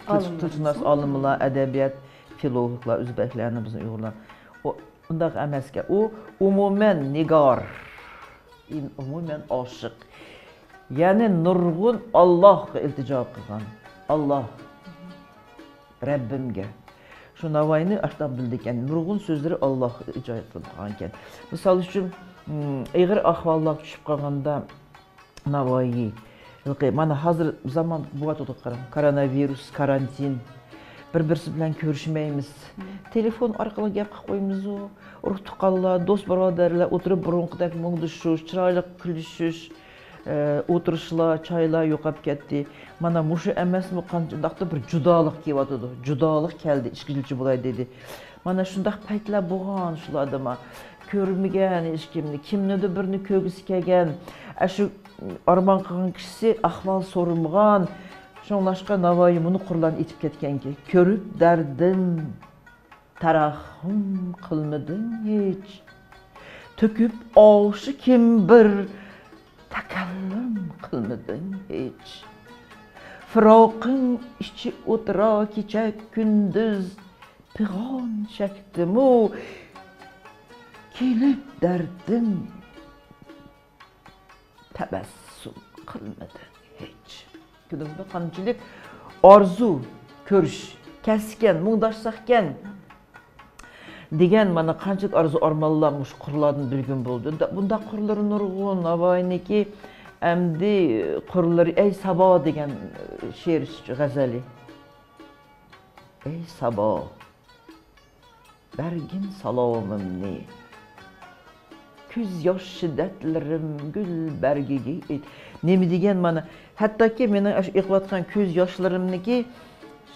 تىلشۇناس ئالىملار، ئەدەبىيات فىلولوگلار، ئۆزبەكلەرنى، بىزنىڭ ئۇيغۇرلار. ئۇ ئۇنداق ئەمەسكەن. ئۇ ئومۇمەن نىگار، ئومۇمەن ئاشىق. يەنى نۇرغۇن ئاللاھقا ئىلتىجا قىلغان. ئاللاھ، رەببىمگە. شۇ ناۋايىنى ئاشۇنداق بىلىدىكەن. نۇرغۇن سۆزلىرى ئاللاھقا ئىلتىجا قىلغانىكەن. مىسال ئۈچۈن، ئېغىر ئەھۋاللارغا چۈشۈپ قالغاندا، ناۋايى. ھېلىقى، مانا ھازىر زامان بولۇۋاتىدۇ، قاراڭ. كوروناۋىرۇس، كارانتىن. بىر-بىرسى بىلەن كۆرۈشمەيمىز. تېلېفون ئارقىلىق گەپ قىلىپ قويىمىزۇ؟ ئۇرۇق-تۇغقانلار، دوست-بۇرادەرلەر ئولتۇرۇپ بۇرۇنقىدەك مۇڭدىشىش، چىرايلىق كۈلۈشۈش، ئولتۇرۇشلار، چايلار يوقاپ كەتتى. مانا مۇشۇ ئەمەسمۇ، قانچىلىقتا بىر جۇدالىق كېلىۋاتىدۇ. جۇدالىق كەلدى، ئىچكىرىلىك بولاي دېدى. مانا شۇنداق پەيتلەر بولغان شۇلاردىمۇ. كۆرمىگەن ھېچكىمنى، كىمنىدۇر بىرنى كۆرگۈسى كەلگەن، ئاشۇ ئارمان قىلغان كىشىسى ئەھۋال سورىمىغان. شۇڭلاشقا ناۋايى مۇنۇ قۇرلارنى ئېيتىپ كەتكەنكى، كۆرۈپ دەردىم، تەرەخۇم قىلمىدىڭ ھېچ. تۆكۈپ ئاشۇ كىم بىر تەكەللۇم قىلمىدىڭ ھېچ. فىراقىڭ ئىچى ئوترا كېچە كۈندۈز پىغان چەكتىمۇ، كېلىپ دەردىم تەبەسسۇم قىلمىدىڭ ھېچ. كۆردىڭىزمۇ، قانچىلىك ئارزۇ، كۆرۈش، كەلسىكەن، مۇڭداشساقكەن دېگەن، مانا قانچىلىك ئارزۇ ئارمانلار مۇشۇ قۇرلاردىن بىلگۈم بولدى. دا-، بۇنداق قۇرلىرى نۇرغۇن ناۋايىنىڭكى. ئەمدى قۇرلىرى، ئەي سابا دېگەن شېئىر، غەزەلى. ئەي سابا، بەرگىن سالامىمنى. كۆز ياش شىددەتلىرىم گۈل بەرگىگە ئېيت-، نېمە دېگەن مانا؟ ھەتتاكى مېنىڭ ئاشۇ ئېقىۋاتقان كۆز ياشلىرىمنىكى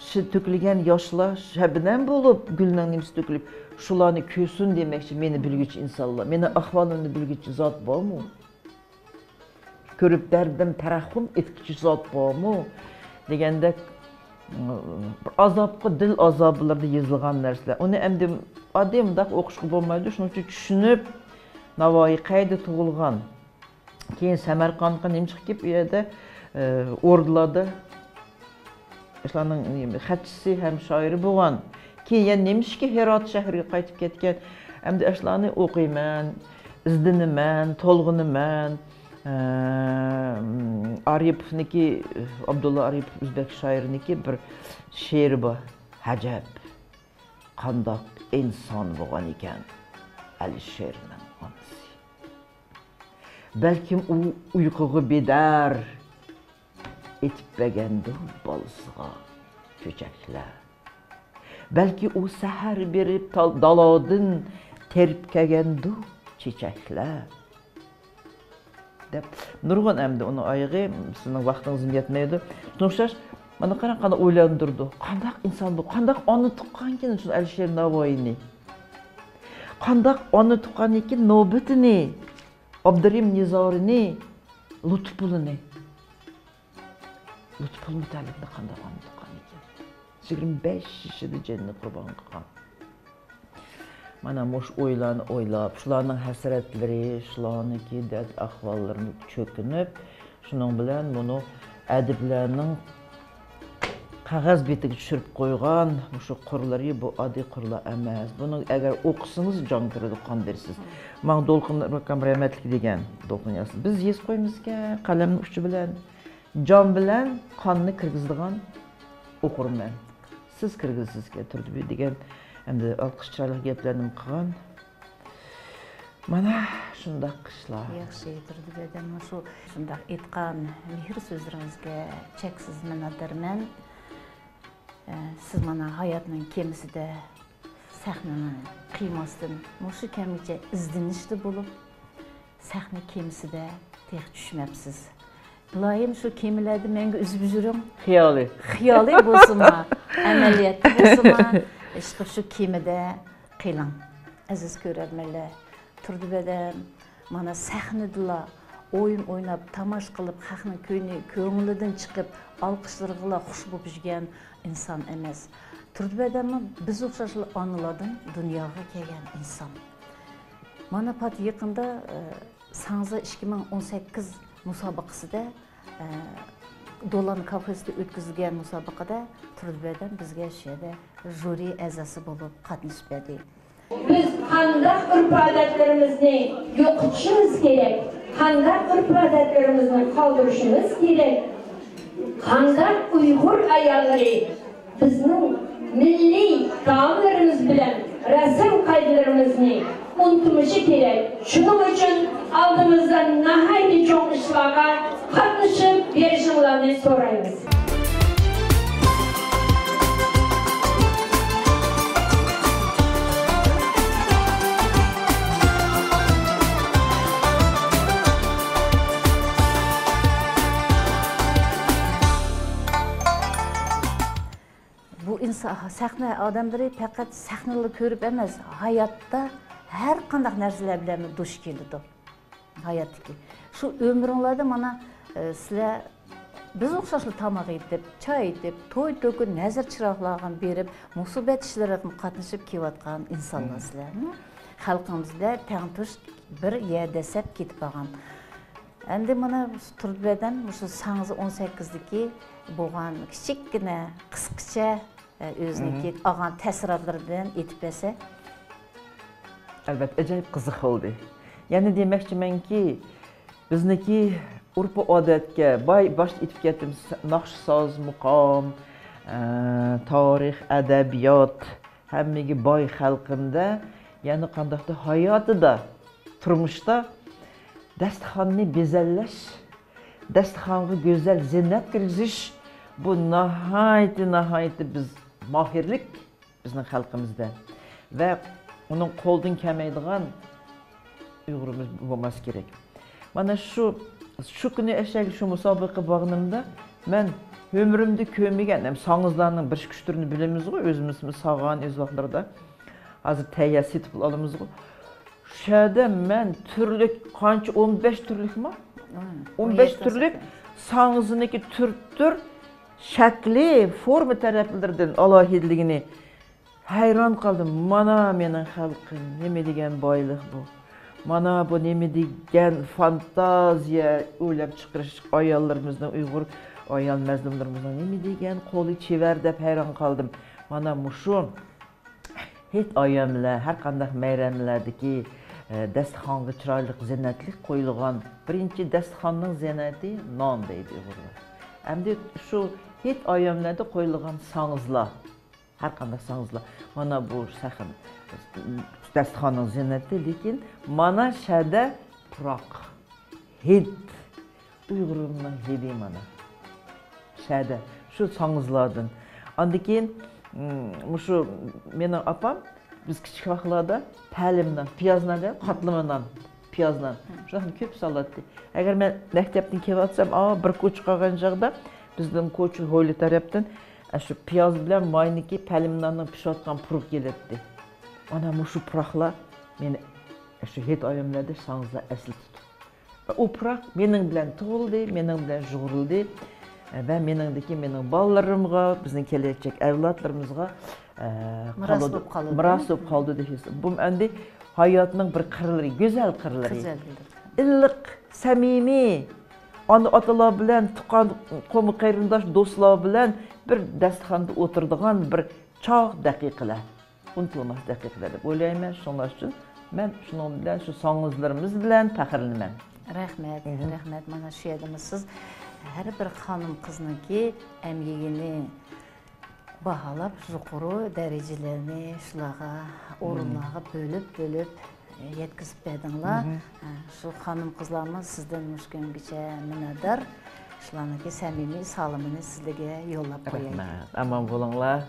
شى-، تۆكۈلگەن ياشلار شەبنەم بولۇپ، گۈلنىڭ نېمىسى تۆكۈلۈپ، شۇلارنى كۆرسۇن دېمەكچى مېنى بىلگۈچى ئىنسانلار. مېنىڭ ئەھۋالىمنى بىلگۈچى زات بارمۇ؟ كۆرۈپ دەردىم تەرەخۇم ئېيتقۇچى زات بارمۇ؟ دېگەندەك، بىر ئازابقا دىل ئازابلىرىدا يېزىلغان نەرسىلەر. ئۇنى ئەمدى ئاددىي مۇنداق ئوقۇشقا بولمايدۇ، شۇنىڭ ئۈچۈن چۈشىنىپ، ناۋايى قەيەردە تۇغۇلغان؟ كېيىن سەمەرقاندقا نېمە چىقىپ كېتىپ، ئۇ يەردە، ئە، ئوردىلاردا شۇلارنىڭ خەتچىسى ھەم شائىرى بولغان. كېيىن يەنە نېمىشقا ھىرات شەھىرىگە قايتىپ كەتكەن؟ ئەمدى ئاشۇلارنى ئوقۇيمەن، ئىزدىنىمەن، تولغىنىمەن. ئە، ئارىپوفنىكى، ئابدۇللا ئارىپوف ئۆزبەك شائىرىنىكى بىر شېئىرى بار. ئەجەب، قانداق ئىنسان بولغان ئىكەن ئەلىشىرنىڭ ئانىسى. بەلكىم ئۇ ئۇيقۇغا بىدار ئېتىپ بەرگەندۇ بالىسىغا چۆچەكلەر. بەلكى ئۇ سەھەر بېرىپ تال-، دالادىن تېرىپ كەلگەندۇ چېچەكلەر. دەپ نۇرغۇن ئەمدى ئۇنىڭ ئايىغى، سىزنىڭ ۋاقتىڭىزمۇ يەتمەيدۇ. شۇنىڭ ئوخشاش، مانا قاراڭ، قانداق ئويلاندۇرىدۇ. قانداق ئىنسان بۇ؟ قانداق ئانا تۇغقانكىن شۇ ئەلىشىر ناۋايىنى؟ قانداق ئانا تۇغقانكىن نۆۋىتىنى، ئابدۇرېھىم نىزارىنى، لۇتپۇلىنى؟ لۇتپۇل مۇتەللىپنى قانداق ئانا تۇغقان ئىكەن؟ يىگىرمە بەش يېشىدا جېنىنى قۇربان قىلغان. مانا مۇشۇ ئويلارنى ئويلاپ، شۇلارنىڭ ھەسرەتلىرى، شۇلارنىڭكى دەرد ئەھۋاللىرىنى چۆكۈنۈپ، شۇنىڭ بىلەن بۇنى ئەدىبلەرنىڭ قەغەز بېتىگە چۈشۈرۈپ قويغان مۇشۇ قۇرلىرى بۇ ئاددىي قۇرلار ئەمەس. بۇنى ئەگەر ئوقۇسىڭىز جان كىرىدۇ، قان بېرىسىز. ماڭا دولقۇن ئاكام رەھمەتلىك دېگەن، دولقۇن ياسىن. بىز يېزىپ قويىمىزكەن قەلەمنىڭ ئۇچى بىلەن. جان بىلەن قاننى كىرگۈزىدىغان ئوقۇرمەن. سىز كىرگۈزىسىزكەن، تۇردى بۈ دېگەن ئەمدى ئالقىش چىرايلىق گەپلەرنى قىلغان. مانا شۇنداق ئىشلار. ياخشى، تۇردى بەدەن مۇشۇ شۇنداق ئېيتقان مېھىر سۆزلىرىڭىزگە چەكسىز مىننەتدارمەن. ئە، سىز مانا ھاياتنىڭ كېمىسىدە سەھنىنى قىيماستىن، مۇشۇ كەمگىچە ئىزدىنىشتە بولۇپ، سەھنە كېمىسىدە تېخى چۈشمەپسىز. ئىلاھىم، شۇ كېمىلەردە مەڭگۈ ئۈزۈپ يۈرۈڭ. خىيالى. خىيالى بولسىمۇ، ئەمەلىيەتتە بولسىمۇ، ئىشقىلىپ شۇ كېمىدە قېلىڭ. ئەزىز كۆرەرمەنلەر، تۇردى بەدەن، مانا سەھنىدىلا ئويۇن ئويناپ، تاماشا قىلىپ، خەقنىڭ كۆينى، كۆڭلىدىن چىقىپ، ئالقىشلىرىغىلا خۇش بولۇپ يۈرگەن ئىنسان ئەمەس. تۇردى بەدەنمۇ بىز ئوخشاشلا ئانىلاردىن دۇنياغا كەلگەن ئىنسان. مانا پات يېقىندا، ئە، ساڭزا ئىككى مىڭ ئون سەككىز مۇسابىقىسىدە، ئە، دولان كافېسىدا ئۆتكۈزۈلگەن مۇسابىقىدە تۇردى بەدەن بىزگە شۇ يەردە ژۇرى ئەزاسى بولۇپ قاتنىشىپ بەردى. بىز قانداق ئۆرپ-ئادەتلىرىمىزنى يوقىتىشىمىز كېرەك؟ قانداق ئۆرپ-ئادەتلىرىمىزنى قالدۇرۇشىمىز كېرەك؟ قانداق ئۇيغۇر ئاياللىرى بىزنىڭ مىللىي تائاملىرىمىز بىلەن رەسىم قائىدىلىرىمىزنى ئۇنتۇمىشى كېرەك. شۇنىڭ ئۈچۈن ئالدىمىزدا ناھايىتى چوڭ ئىشلارغا قاتنىشىپ بېرىشىڭلارنى سورايمىز. ئىنسا-، سەھنە ئادەملىرى پەقەت سەھنىلا كۆرۈپ ئەمەس، ھاياتتا ھەر قانداق نەرسىلەر بىلەن دۇچ كېلىدۇ. ھاياتتىكى شۇ ئۆمرۈڭلاردا مانا، ئە، سىلەر بىز ئوخشاشلا تاماق ئېتىپ، چاي ئېتىپ، توي-توكۇن، نەزىر-چىراغلارغا بېرىپ، مۇسىبەت ئىشلىرىغا قاتنىشىپ كېلىۋاتقان ئىنسانلار سىلەر. خەلقىمىز بىلەن تەڭتۇش بىر يەردە دەسسەپ كېتىپ بارغان. ئەمدى مانا تۇردى بەدەم مۇشۇ ساڭزا ئون سەككىزدىكى بولغان كىچىككىنە، قىسقىچە، ئۆزىنىڭكى ئالغان تەسىراتلىرىدىن ئېيتىپ بەرسە. ئەلۋەتتە، ئاجايىپ قىزىق بولدى. يەنە دېمەكچىمەنكى، بىزنىڭكى ئۇرپا ئادەتكە باي، باشتا ئېيتىپ كەتتىم، ناخشا، ساز، مۇقام، ئە، تارىخ، ئەدەبىيات، ھەممىگە باي خەلقىمدە، يەنە قانداقتۇر ھاياتىدا، تۇرمۇشتا دەستىخاننى بېزەللەش، دەستىخانغا گۈزەل زىننەت كىرگۈزۈش، بۇ ناھايىتى، ناھايىتى بىز ماھىرلىك بىزنىڭ خەلقىمىزدە. ۋە ئۇنىڭ قولدىن كەلمەيدىغان ئۇيغۇرىمىز بولماسا كېرەك. مانا شۇ، شۇ كۈنى ئەشەگە شۇ مۇسابىقە بارغىنىمدا، مەن ئۆمرۈمدە كۆرمىگەن، ھەم ساڭزىلارنىڭ بىر ئىككى ئۈچ تۈرىنى بىلىمىزغۇ، ئۆزىمىزمۇ ساغان ئۆز ۋاقىتلىرىدا. ھازىر تەييار سېتىپ ئالىمىزغۇ. شۇ يەردە مەن تۈرلۈك، قانچە، ئون بەش تۈرلۈكمۇ؟ ئون بەش تۈرلۈك ساڭزىنىڭكى تۈر-تۈر شەكلى، فورما تەرەپلىرىدىن ئالاھىدىلىكىنى ھەيران قالدىم. مانا مېنىڭ خەلقىم، نېمە دېگەن بايلىق بۇ. مانا بۇ نېمە دېگەن فانتازىيە ئويلاپ چىقىرىش ئاياللىرىمىزنىڭ، ئۇيغۇر ئايال مەزلۇملىرىمىزنىڭ نېمە دېگەن قولى چېۋەر دەپ ھەيران قالدىم. مانا مۇشۇ ھېيت ئايەملەر، ھەر قانداق مەيرەملەردىكى، ئە، دەستىخانغا چىرايلىق زىننەتلىك قويۇلغان، بىرىنچى دەستىخاننىڭ زىننىتى نان دەيدۇ ئۇيغۇرلار. ئەمدى شۇ ھېيت ئايەملەردە قويۇلغان ساڭزىلار، ھەر قانداق ساڭزىلار. مانا بۇ سەخن، دەستىخاننىڭ زىننىتى، لېكىن مانا شەدە پۇراق، ھىد، ئۇيغۇرۇمنىڭ ھىدى مانا. شەدە، شۇ ساڭزىلاردىن. ئاندىن كېيىن، مم، مۇشۇ مېنىڭ ئاپام، بىز كىچىك ۋاقىتلاردا پەلىمنان، پىيازنان دەپ، قاتلىما نان، پىيازنان. شۇلارنى كۆپ سالاتتى. ئەگەر مەن مەكتەپتىن كېلىۋاتسام، ئا، بىر كوچا قالغان چاغدا بىزنىڭ كوچا ھويلا تەرەپتىن، ئە، شۇ پىياز بىلەن ماينىكى پەلىمناننىڭ پىشىۋاتقان پۇرىقى كېلەتتى. ئانا مۇشۇ پۇراقلار مېنى، ئە، شۇ ھېيت ئايەملەردە ساڭزىلار ئەسلىتىدۇ. ئۇ پۇراق مېنىڭ بىلەن تۇغۇلدى، مېنىڭ بىلەن يۇغۇرۇلدى ۋە مېنىڭدىكى مېنىڭ بالىلىرىمغا، بىزنىڭ كېلەچەك ئەۋلادلىرىمىزغا، ئە، مىراس قالىدۇ، بولۇپ قالىدۇ. مىراس بولۇپ قالدى دەيسىز. بۇ ئەمدى ھاياتنىڭ بىر قىرلىرى، گۈزەل قىرلىرى. گۈزەل قىرلىرى. ئىللىق، سەمىمىي، ئانا-ئاتىلار بىلەن، تۇغقان، قوم-قېرىنداش، دوستلار بىلەن بىر داستىخاندا ئولتۇرىدىغان بىر چاغ دەقىقىلەر. ئۇنتۇلماس دەقىقىلەر دەپ ئويلايمەن. شۇڭلاشقا مەن شۇنىڭ بىلەن، شۇ ساڭزىلىرىمىز بىلەن پەخىرلىنىمەن. رەھمەت، رەھمەت. مانا شۇ يەردىمۇ سىز ھەر بىر خانىم قىزنىڭكى ئەمگىكىنى باھالاپ، يۇقىرى دەرىجىلەرنى شۇلارغا، ئورۇنلارغا بۆلۈپ، بۆلۈپ، يەتكۈزۈپ بەردىڭلار. ھە، شۇ خانىم قىزلارمۇ سىزدىن مۇشۇ كۈنگىچە مىننەتدار. شۇلارنىڭكى سەمىمىي سالىمىنى سىزلەرگە يوللاپ قوياي. رەھمەت. ئامان بولۇڭلار.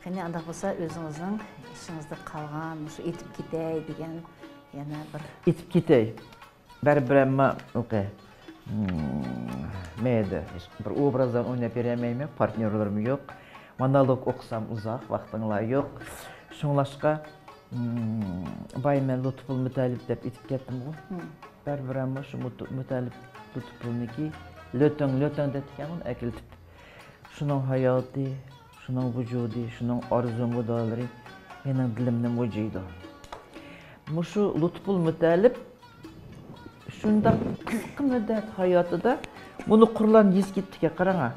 قېنى، ئانداق بولسا، ئۆزىڭىزنىڭ ئىچىڭىزدە قالغان، مۇشۇ ئېيتىپ كېتەي دېگەن يەنە بىر. ئېيتىپ كېتەي. بەرىبىر ئەمما، مەيلى، بىر ئوبرازلارنى ئويناپ بېرەلمەيمەن، پارتنيورلىرىم يوق. مونولوگ ئوقۇسام ئۇزاق، ۋاقتىڭلار يوق. شۇڭلاشقا، بايا مەن لۇتپۇل مۇتەللىپ دەپ ئېيتىپ كەتتىمغۇ. بەرىبىر ئەمما شۇ مۇت-، مۇتەللىپ لۇتپۇلنىڭكى لۆتۈڭ، لۆتۈڭ دەپتىكەنغۇ ئەكېلىپ. شۇنىڭ ھاياتى، شۇنىڭ ۋۇجۇدى، شۇنىڭ ئارزۇ مۇرادلىرى مېنىڭ دىلىمنى مۇجۇيدۇ. مۇشۇ لۇتپۇل مۇتەللىپ شۇنداق قىسقا مۇددەت ھاياتىدا بۇنى قۇرلان يېزىپ كېتىپتىكەن، قاراڭا.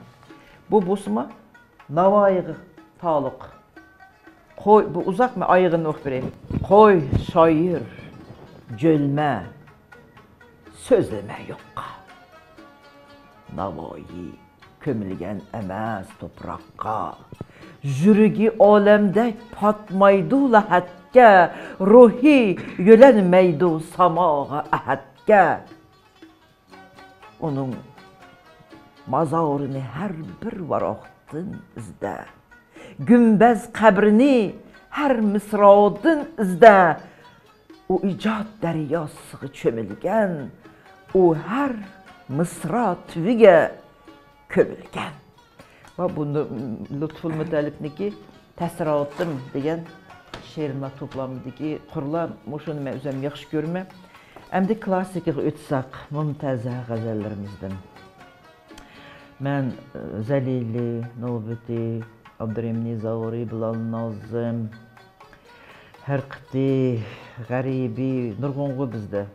بۇ بولسىمۇ ناۋايىغا تالۇق. قوي، بۇ ئۇزاق، مەن ئايىغىنى ئوقۇپ بېرەي. قوي، شائىر، جۆلمە، سۆزلىمە يوققا. ناۋايى كۆمۈلگەن ئەمەس توپراققا. يۈرىكى ئالەمدەك پاتمايدۇ لەھەتكە، روھى يۆلەنمەيدۇ ساماغا، ئەھەتكە. ئۇنىڭ مازارىنى ھەر بىر ۋاراقتىن ئىزدە. گۈمبەز قەبرىنى ھەر مىسرادىن ئىزدە. ئۇ ئىجاد دەرياسىغا چۆمۈلگەن، ئۇ ھەر مىسرا تۈۋىگە كۆمۈلگەن. بۇ نۇ-، لۇتپۇل مۇتەللىپنىڭكى تەسىراتىم دېگەن شېئىرلار توپلامىدىكى قۇرلار، مۇشۇنى مەن ئۆزۈم ياخشى كۆرىمەن. ئەمدى كلاسسىكىغا ئۆتسەك، مۇمتازە غەزەللىرىمىزدىن. مەن، ئى، زەلىلى، نۆۋبىتى، ئابدۇرېھىم نىزاۋۇرى، بىلال نازىم، ھەرقىتى، غەرىبى، نۇرغۇنغۇ بىزدە.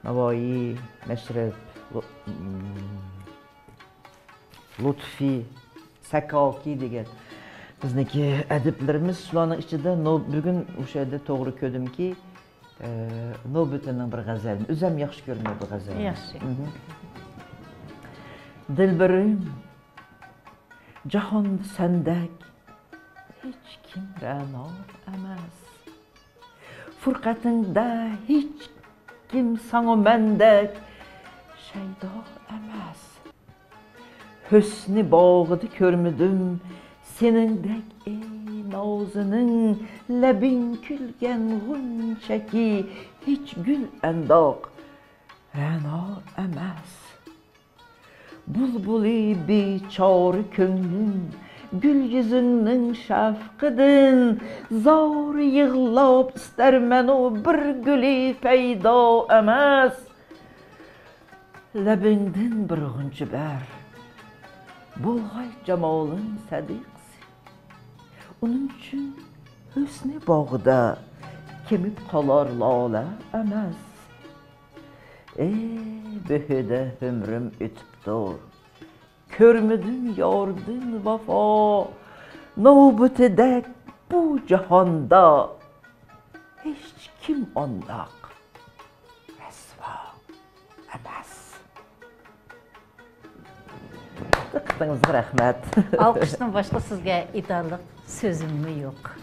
ناۋايى، مەشرەپ، لۇ-، لۇتپى، سەكاكى دېگەن بىزنىڭكى ئەدىبلىرىمىز. شۇلارنىڭ ئىچىدە نو-، بۈگۈن ئوشۇ يەردە توغرا كۆردۈمكى، ئە، نۆۋبىتىنىڭ بىر غەزەلىنى ئۆزۈم ياخشى كۆرىمەن بۇ غەزەلنى. ياخشى. مھم. دىلبىرىم، جاھاندا سەندەك ھېچكىم رەنا ئەمەس. پۇرقەتىڭدە ھېچكىم ساڭا مەندەك شەيدا ئەمەس. ھۆسنى باغىدا كۆرمىدىم سېنىڭدەك، ئەي نازىنىڭ، لەبىڭ كۈلگەن غۇنچەكى ھېچ گۈل ئەنداق رەنا ئەمەس. بۇلبۇلى بىچارە كۆڭلۈم، گۈل يۈزۈڭنىڭ شەپقىدىن زار يىغلاپ ئىستەرمەنۇ، بىر گۈلى پەيدا ئەمەس. لەبىڭدىن بىر غۇنچە بەر، بولغاي جامالىڭ سەدىقىسى. ئۇنىڭ ئۈچۈن ھۆسنى باغىدا كېمىپ قالار لالە ئەمەس. ئەي، بۆھۈدە ئۆمرۈم ئۆتۈپتۇ، كۆرمىدىم ياردىن ۋاپا. نۆۋبىتىدەك بۇ جاھاندا ھېچكىم ئانداق رەسۋا ئەمەس. دىققىتىڭىزگە رەھمەت. ئالقىشتىن باشقا سىزگە ئېيتارلىق سۆزۈممۇ يوق.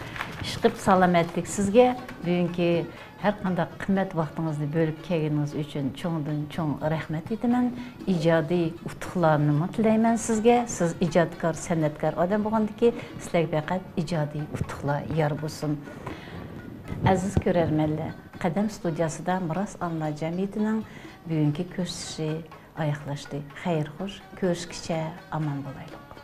ئىشقىلىپ سالامەتلىك سىزگە. بۈگۈنكى ھەر قانداق قىممەت ۋاقتىڭىزنى بۆلۈپ كەلگىنىڭىز ئۈچۈن چوڭدىن چوڭ رەھمەت ئېيتىمەن. ئىجادىي ئۇتۇقلارنىمۇ تىلەيمەن سىزگە. سىز ئىجادكار، سەنئەتكار ئادەم بولغاندىكىن سىلەرگە پەقەت ئىجادىي ئۇتۇقلار يار بولسۇن. ئەزىز كۆرەرمەنلەر، قەدەم ستۇدىيەسىدە مىراس ئانىلار جەمئىيىتىنىڭ بۈگۈنكى كۆرسىتىشى ئاياغلاشتى. خەير خوش، كۆرۈشكىچە ئامان بولايلۇق.